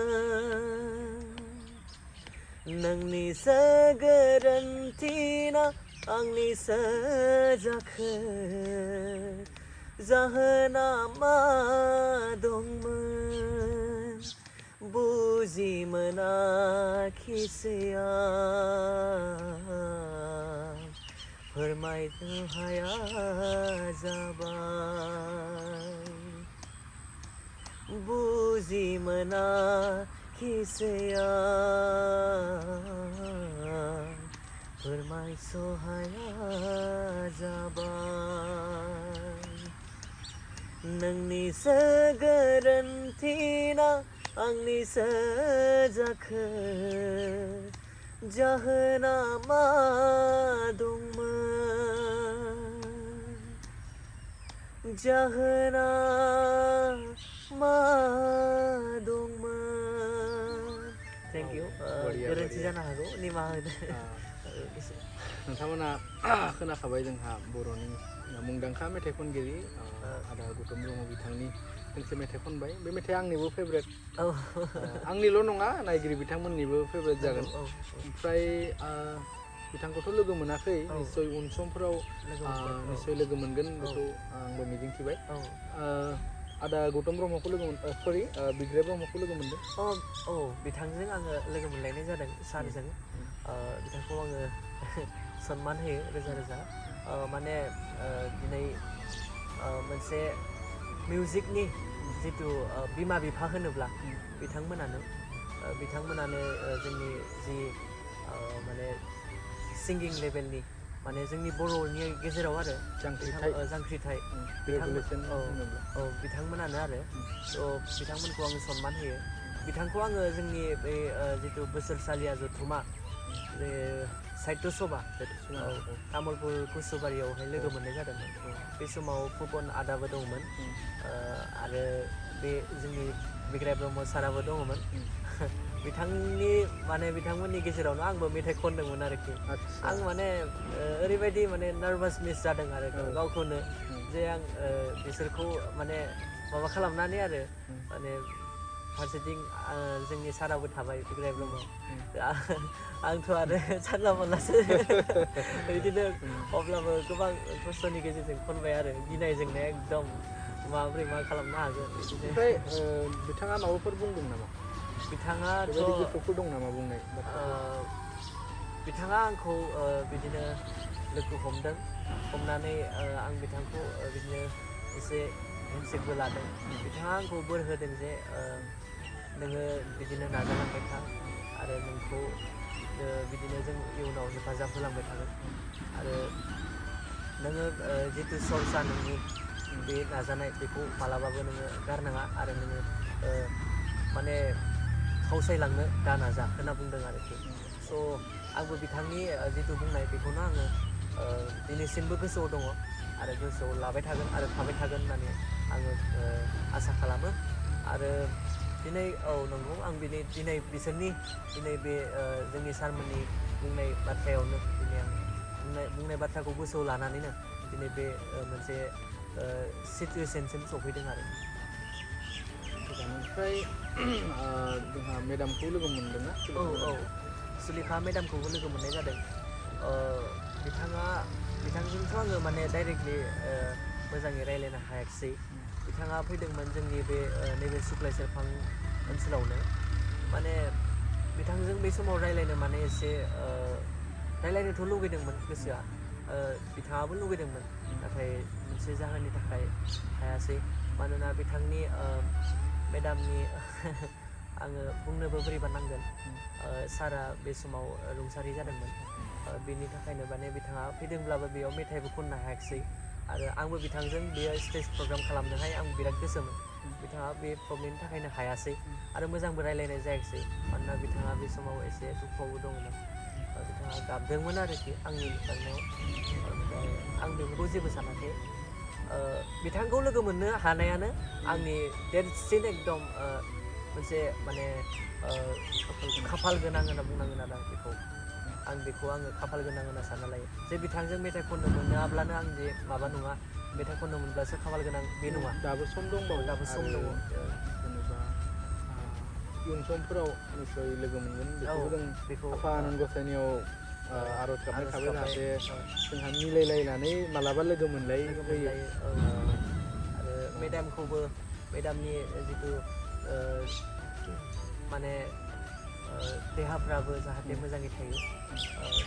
नोंनिसो गोरोन्थि ना आंनिसो जाखो जाहोना मा दंमोन बुजि मोनाखिसै आं फोरमायनो हाया जाबाय बुजि मोनाखिसै आं फोरमायस' हाया जाबाय नोंनिसो गोरोन्थि ना आंनिसो जाखो जाहोना मा दंमोन जाहोना मा दंमोन थेंक इउ गोरोन्थि जानो हागौ निमाहा होदो नोंथांमोना खोनाखाबाय जोंहा बर'नि मुंदांखा मेथाइ खनगिरि आदा गौतम ब्रह्म बिथांनि मोनसे मेथाइ खनबाय बे मेथाइआ आंनिबो फेभरेट आंनिल' नङा नायगिरि बिथांमोननिबो फेभरेट जागोन ओमफ्राय बिथांखौथ' लोगो मोनाखै निस्सय उन समफोराव निस्सय लोगो मोनगोन बेखौ आंबो मिजिंथिबाय आदा गौतम ब्रह्मखौ लोगो सरि बिग्राय ब्रह्मखौ लोगो मोनदों औ बिथांजों आङो लोगो मोनलायनाय जादों सारजों बिथांखौ आङो सनमान होयो रोजा रोजा माने दिनै मोनसे मिउजिकनि जिथु बिमा बिफा होनोब्ला बिथांमोनानो जोंनि जि माने सिंगिं लेभेलनि माने जोंनि बर'नि गेजेराव आरो जांख्रिथाय बिथांमोनानो आरो बिथांमोनखौ आङो सनमान होयो बिथांखौ आङो जोंनि बे जिथु बोसोरसालिया जथुमा बे साहित्य सभा तामुलपुर कुसुबारियावहाय लोगो मोननाय जादोंमोन बे समाव फुकन आदाबो दंमोन आरो बे जोंनि बिग्राय ब्रह्म साराबो दङमोन बिथांमोननि गेजेरावनो आंबो मेथाइ खनदोंमोन आरोखि आं माने ओरैबायदि माने नार्भासनेस जादों आरो गावखौनो जे आं बिसोरखौ माने माबा खालामनानै आरो माने फारसेथिं जोंनि साराबो थाबाय बिग्राय ब्रह्म आंथ' आरो जानला मोनलासो बिदिनो अब्लाबो गोबां खस्थ'नि गेजेरजों खनबाय आरो गिनायजोंनो एकदम माबोरै मा खालामनो हागोन ओमफ्राय बिथाङा माबाफोर बुंदों नामा बिथाङाथ' गोसोफोर दं नामा बुंनाय बिथाङा आंखौ बिदिनो लोगो हमनानै आं बिथांखौ बिदिनो एसे हेन्डसेकबो लादों बिथाङा आंखौ बोर होदों जे नोङो बिदिनो नाजालांबाय था आरो नोंखौ बिदिनो जों इयुनाव हेफाजाब होलांबाय थागोन आरो नोङो जितु सरसा नोंनि बे नाजानाय बेखौ मालाबाबो नोङो गारनाङा आरो नोङो माने फावसायलांनो दा नाजा होनना बुंदों आरोखि स' आंबो बिथांनि जितु बुंनाय बेखौनो आङो दिनैसिमबो गोसोआव दङ आरो गोसोआव लाबाय थागोन आरो थाबाय थागोन होननानै आङो आसा खालामो आरो दिनै नंगौ आं दिनै बिसोरनि बे जोंनि सारमोननि बुंनाय बाथ्रायावनो दिनै आं बुंनाय बाथ्राखौ गोसोआव लानानैनो दिनै बे मोनसे सिटुवेसनसिम सफैदों आरो ओमफ्राय जोंहा मेदामखौ लोगो मोनदोंना सुलेखा मेदामखौबो लोगो मोननाय जादों बिथांजोंथ' आङो माने डाइरेक्टलि मोजाङै रायज्लायनो हायाखिसै बिथाङा फैदोंमोन जोंनि बे नैबे सुक्लाय सेरफां ओनसोलावनो माने बिथांजों बे समाव रायज्लायनो माने एसे रायज्लायनोथ' लुगैदोंमोन गोसोआ बिथाङाबो लुगैदोंमोन नाथाय मोनसे जाहोननि थाखाय हायासै मानोना बिथांनि मेदामनि आङो बुंनोबो बोरैबा नांगोन सारा बे समाव रुंसारि जादोंमोन बेनि थाखायनो माने बिथाङा फैदोंब्लाबो बेयाव मेथाइबो खननो हायाखिसै आरो आंबो बिथांजों बेयो स्टेज प्रग्राम खालामनोहाय आं बिराद गोसोमोन बिथाङा बे प्रब्लेमनि थाखायनो हायासै आरो मोजांबो रायज्लायनाय जायाखिसै मानोना बिथाङा बे समाव एसे दुखुआवबो दङमोन बिथाङा गाबदोंमोन आरोखि आंनि नुलांनायाव ओमफ्राय आं बेफोरखौ जेबो सानाखै बिथांखौ लोगो मोननो हानायानो आंनि देरसिन एकदम मोनसे माने खाफाल गोनां होनना बुंनांगोन आरो बेखौ आङो खाफाल गोनां होनना सानना लायो जे बिथांजों मेथाइ खननो मोनाब्लानो आं जे माबा नङा मेथाइ खननो मोनब्लासो खाफाल गोनां बे नङा दाबो सम दं जेनेबा इयुन समफोराव निस्सय लोगो मोनगोन बेखौ आफा आनान गसाइनियाव आर'ज गाबनाय थाबाय जाहाथे जोंहा मिलायलायनानै मालाबा लोगो मोनलायो आरो मेदामनि जितु माने देहाफ्राबो जाहाथे मोजाङै थायो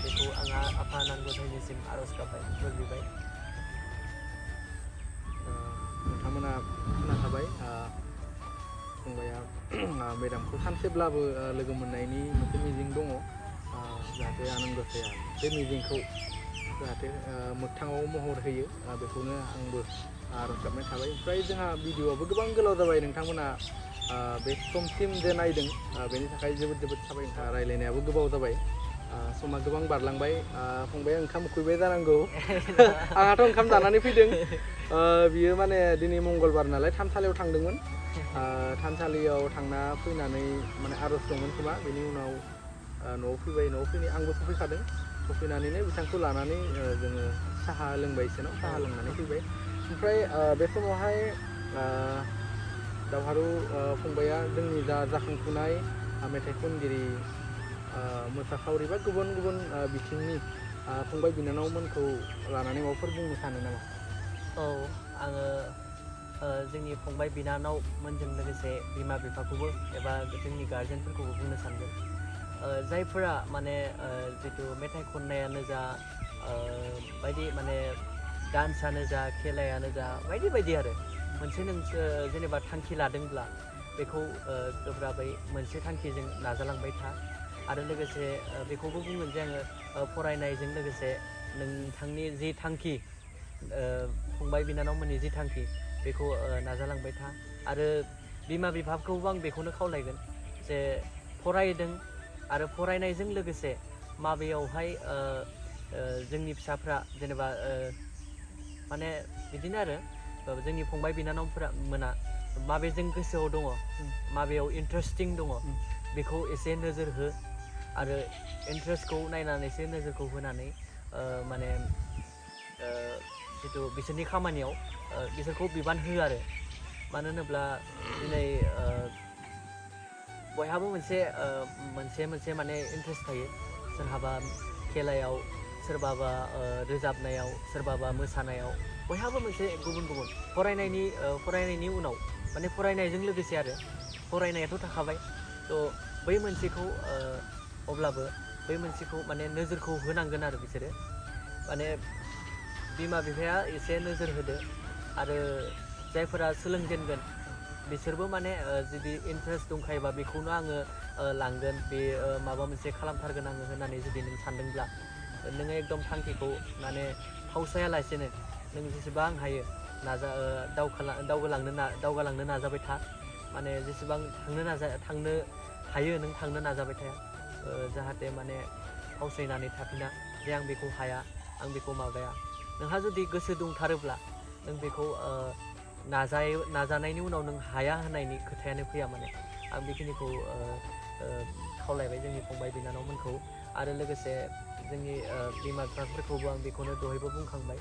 बेखौ आंहा आफा आनान गसाइनिसिम आर'ज गाबबाय बोर बिबाय नोंथांमोना खोनाखाबाय फंबाया मेदामखौ सानसेब्लाबो लोगो मोननायनि मोनसे मिजिं दङ जाहाथे आनान गसाइया बे मिजिंखौ जाहाथे मोगथाङाव महर होयो बेखौनो आंबो आर'ज गाबनाय थाबाय ओमफ्राय जोंहा भिडिअ'आबो गोबां गोलाव जाबाय नोंथांमोना बे समसिम जे नायदों बेनि थाखाय जोबोद साबायखर रायलायनायाबो गोबाव जाबाय समा गोबां बारलांबाय फंबाया ओंखाम उखैबाय जानांगौ आंहाथ' ओंखाम जानानै फैदों बियो माने दिनै मंगलबार नालाय थानसालियाव थांदोंमोन थानसालियाव थांना फैनानै माने आर'ज दंमोन खोमा बेनि उनाव न'आव फैबाय न'आव फैनाय आंबो सफैखादों सफैनानैनो बिथांखौ लानानै जोङो साहा लोंबाय इसोरनाव साहा लोंनानै फैबाय ओमफ्राय बे समावहाय दावहारु फंबाया जोंनि जा जाखांफुनाय मेथाइ खनगिरि मोसाखावरि बा गुबुन गुबुन बिथिंनि फंबाय बिनानावमोनखौ लानानै माबाफोर बुंनो सानो नामा? औ आङो जोंनि फंबाय बिनानावमोनजों लोगोसे बिमा बिफाखौबो एबा जोंनि गार्जेनफोरखौबो बुंनो सानगोन जायफोरा माने जितु मेथाइ खननायानो जा बायदि माने डान्सआनो जा खेलायानो जा बायदि बायदि आरो मोनसे जेनेबा थांखि लादोंब्ला बेखौ गोब्राबै मोनसे थांखिजों नाजालांबाय था आरो लोगोसे बेखौबो बुंगोन जे आङो फरायनायजों लोगोसे नोंथांनि जि थांखि फंबाय बिनानावमोननि जि थांखि बेखौ नाजालांबाय था आरो बिमा बिफाखौबो आं बेखौनो खावलायगोन जे फरायदों आरो फरायनायजों लोगोसे माबेयावहाय जोंनि फिसाफ्रा जेनेबा माने बिदिनो आरो जोंनि फंबाय बिनानावफोरा मोना माबेजों गोसोआव दङ माबेयाव इन्टारेस्टिं दङ बेखौ एसे नोजोर हो आरो इन्टारेस्टखौ नायनानैसो नोजोरखौ होनानै माने जितु बिसोरनि खामानियाव बिसोरखौ बिबान हो आरो मानो होनोब्ला दिनै बयहाबो मोनसे माने इन्टारेस्ट थायो सोरहाबा खेलायाव सोरबाबा रोजाबनायाव सोरबाबा मोसानायाव बयहाबो मोनसे गुबुन गुबुन फरायनायनि उनाव माने फरायनायजों लोगोसे आरो फरायनायाथ' थाखाबाय थ' बै मोनसेखौ अब्लाबो बै मोनसेखौ माने नोजोरखौ होनांगोन आरो बिसोरो माने बिमा बिफाया एसे नोजोर होदो आरो जायफोरा सोलोंजेनगोन बिसोरबो माने जुदि इन्टारेस्ट दंखायोबा बेखौनो आङो लांगोन बे माबा मोनसे खालामथारगोन आङो होननानै जुदि नों सानदोंब्ला नोङो एकदम थांखिखौ माने फावसायालासेनो नों जेसेबां हायो दावगालांनो नाजाबाय था माने जेसेबां थांनो हायो नों थांनो नाजाबाय थाया जाहाथे माने फावसायनानै थाफिना जे आं बेखौ हाया आं बेखौ माबाया नोंहा जुदि गोसो दंथारोब्ला नों बेखौ नाजानायनि उनाव नों हाया होननायनि खोथायानो फैया माने आं बेखिनिखौ खावलायबाय जोंनि फंबाय बिनानावमोनखौ आरो लोगोसे जोंनि बिमा बिफाफोरखौबो आं बेखौनो दहायबो बुंखांबाय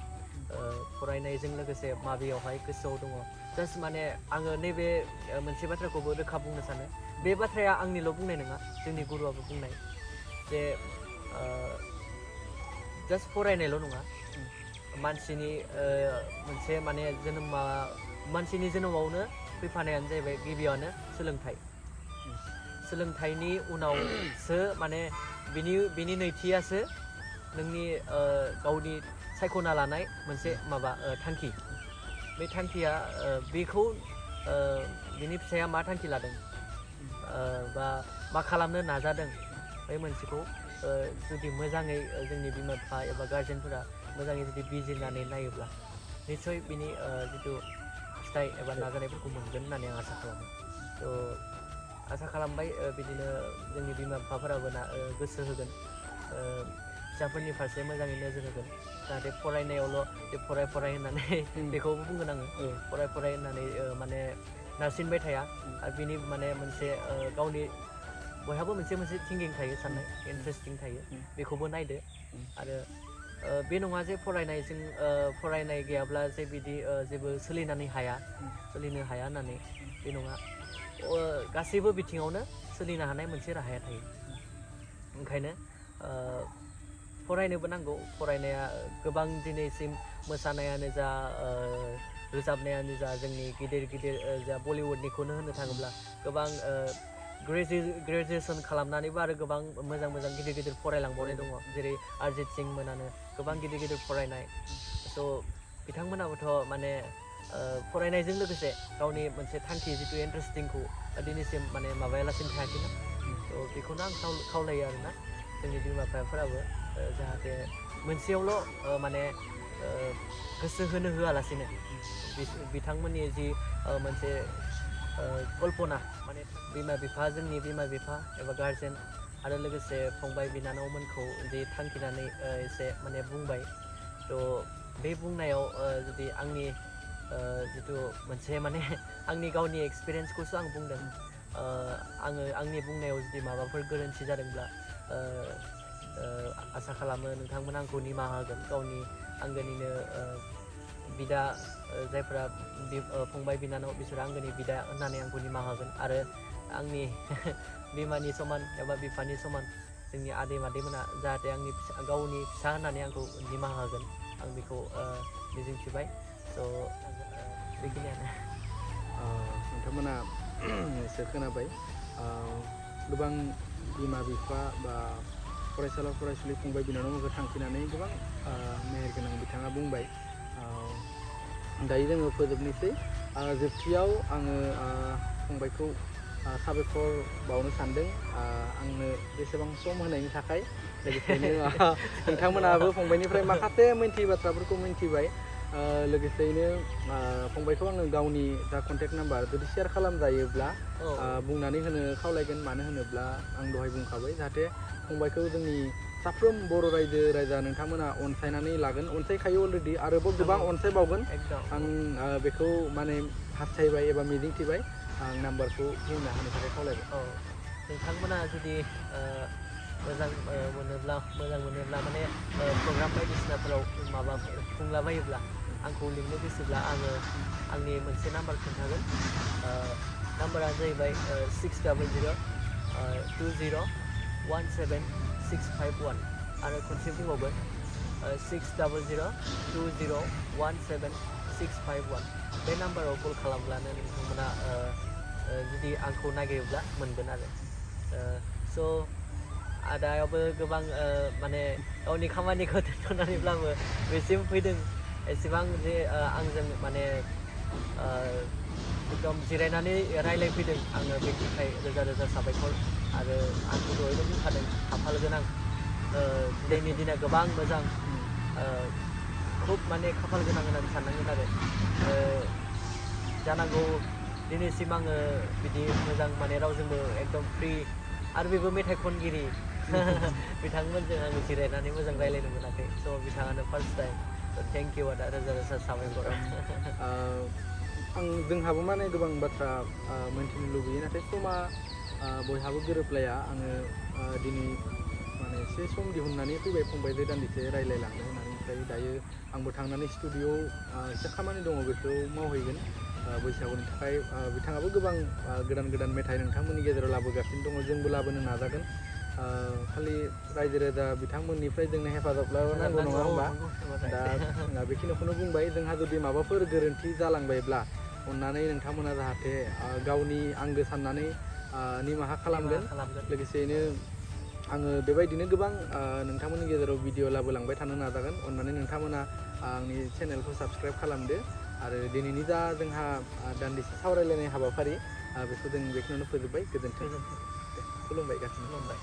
फरायनायजों लोगोसे माबेयावहाय गोसोआव दङ जास्ट माने आङो नैबे मोनसे बाथ्राखौबो रोखा बुंनो सानो बे बाथ्राया आंनिल' बुंनाय नङा जोंनि गुरुआबो बुंनाय जे जास्ट फरायनायल' नङा मानसिनि मोनसे माने मानसिनि जोनोमावनो फैफानायानो जाहैबाय गिबियावनो सोलोंथाइनि उनावसो माने बिनि नैथियासो नोंनि गावनि सायख'ना लानाय मोनसे माबा थांखि बे थांखिया बेखौ बिनि फिसाया मा थांखि लादों बा मा खालामनो नाजादों बे मोनसेखौ जुदि मोजाङै जोंनि बिमा बिफा एबा गार्जेनफोरा मोजाङै जुदि बिजिरनानै नायोब्ला निस्सय बिनि जिथु फिथाइ एबा नाजानायफोरखौ मोनगोन होननानै आं आसा खालामो थ' आसा खालामबाय बिदिनो जोंनि बिमा बिफाफोराबो गोसो होगोन फिसाफोरनि फारसे मोजाङै नोजोर होगोन जाहाथे फरायनायावल' जे फराय होननानै बेखौबो बुंगोन आङो फराय होननानै माने नारसिनबाय थाया आरो बिनि माने मोनसे गावनि बयहाबो मोनसे थिंकिं थायो साननाय इन्टारेस्टिं थायो बेखौबो नायदो आरो बे नङा जे फरायनाय गैयाब्ला जे बिदि जेबो सोलिनो हाया होननानै बे नङा गासैबो बिथिङावनो सोलिनो हानाय मोनसे राहाया थायो ओंखायनो फरायनोबो नांगौ फरायनाया गोबां दिनैसिम मोसानायानो जा रोजाबनायानो जा जोंनि गिदिर जा बलिउडनिखौनो होननो थाङोब्ला गोबां ग्रेजुवेसन खालामनानैबो आरो गोबां मोजां गिदिर फरायलांबावनाय दङ जेरै अरिजित सिं मोनानो गोबां गिदिर फरायनाय स' बिथांमोनाबोथ' माने फरायनायजों लोगोसे गावनि मोनसे थांखि जिथु इन्टारेस्टिंखौ दिनैसिम माने माबायालासिनो थायाखैना थ' बेखौनो आं खावलायो आरोना जोंनि बिमा बिफाफोराबो जाहाथे मोनसेयावल' माने गोसो होनो होआलासिनो बिथांमोननि जि मोनसे कल्पना माने जोंनि बिमा बिफा एबा गार्जेन आरो लोगोसे फंबाय बिनानावमोनखौ जि थांखिनानै एसे माने बुंबाय थ' बे बुंनायाव जुदि आंनि जिथु मोनसे माने आंनि गावनि एक्सपिरियेन्सखौसो आं बुंदों आङो आंनि बुंनायाव जुदि माबाफोर गोरोन्थि जादोंब्ला आसा खालामो नोंथांमोन आंखौ निमाहा होगोन गावनि आंगोनिनो बिदा जायफोरा फंबाय बिनानाव बिसोरो आंगोनि बिदा होननानै आंखौ निमाहा होगोन आरो आंनि बिमानि समान एबा बिफानि समान जोंनि आदै मादैमोना जाहाथे आंनि गावनि फिसा होननानै आंखौ निमाहा होगोन आं बेखौ मिजिंथिबाय स' बेखिनियानो नोंथांमोना एसे खोनाबाय गोबां बिमा बिफा बा फरायसाला फरायसुलि फंबाय बिनानावमोनखौ थांखिनानै गोबां मेहेरगोनां बिथाङा बुंबाय दायो जोङो फोजोबनोसै जोबथियाव आङो फंबायखौ साबायखर बावनो सानदों आंनो बेसेबां सम होनायनि थाखाय लोगोसेनो नोंथांमोनाबो फंबायनिफ्राय माखासे मिन्थियै बाथ्राफोरखौ मिन्थिबाय लोगोसेयैनो फंबायखौ आङो गावनि जा कन्टेक्ट नाम्बार जुदि शेयार खालामजायोब्ला बुंनानै होनो खावलायगोन मानो होनोब्ला आं दहाय बुंखाबाय जाहाथे फंबायखौ जोंनि साफ्रोम बर' रायजो राजा नोंथांमोना अनसायनानै लागोन अनसायखायो अलरेडि आरोबाव गोबां अनसायबावगोन आं बेखौ माने हास्थायबाय एबा मिजिंथिबाय आं नाम्बारखौ बुंना होनो थाखाय खावलायबाय नोंथांमोना जुदि मोजां मोनोब्ला माने प्रग्राम बायदिसिनाफोराव माबाफोर खुंलाबायोब्ला आंखौ लिंनो गोसोब्ला आङो आंनि मोनसे नाम्बार खोन्थागोन नाम्बारा जाहैबाय 600201765 आरो खनसे बुंबावगोन 600201765 बे नाम्बाराव कल खालामब्लानो नोंथांमोना जुदि आंखौ नागिरोब्ला मोनगोन आरो स' आदायाबो गोबां माने गावनि खामानिखौ दोन्थ'नानैब्लाबो बेसिम फैदों एसेबां जे आंजों माने एकदम जिरायनानै रायलायफैदों आङो बेनि थाखाय रोजा रोजा साबायखर आरो आंखौ दहायनो बुंखादों खाफाल गोनां दिनैनि दिना गोबां मोजां खुब माने खाफाल गोनां होननानै साननांगोन आरो जानांगौ दिनैसिम आङो बिदि मोजां माने रावजोंबो एकदम फ्रि आरो बेबो मेथाइ खनगिरि बिथांमोनजों आङो जिरायनानै मोजां रायलायनो मोनाखै स' बिथाङानो फार्स्ट टाइम थेंक इउ आदा रोजा रोजा साबायखर जोंहाबो माने गोबां बाथ्रा मोन्थिनो लुबैयो नाथाय समा बयहाबो गोरोबलाया आङो दिनै माने एसे सम दिहुननानै फैबाय फंबायजों दान्दिसे रायलायलांनो होननानै ओमफ्राय दायो आंबो थांनानै स्टुडिअ'आव एसे खामानि दङ बेखौ मावहैगोन बैसागुनि थाखाय बिथाङाबो गोबां गोदान गोदान मेथाइ नोंथांमोननि गेजेराव लाबोगासिनो दङ जोंबो लाबोनो नाजागोन खालि रायजो राजा बिथांमोननिफ्राय जोंनो हेफाजाब लानांगौ नङा होमबा दा बेखिनिखौनो बुंबाय जोंहा जुदि माबाफोर गोरोन्थि जालांबायब्ला अन्नानै नोंथांमोना जाहाथे गावनि आंगो साननानै निमाहा खालामगोन लोगोसेयैनो आङो बेबायदिनो गोबां नोंथांमोननि गेजेराव भिडिअ लाबोलांबाय थानो नाजागोन अन्नानै नोंथांमोना आंनि चेनेलखौ साबस्क्राइब खालामदो आरो दिनैनि जा जोंहा दान्दिसे सावरायलायनाय हाबाफारि बेखौ जों बेखिनियावनो फोजोबबाय गोजोन्थों खुलुमबाय गासिबो खुलुमबाय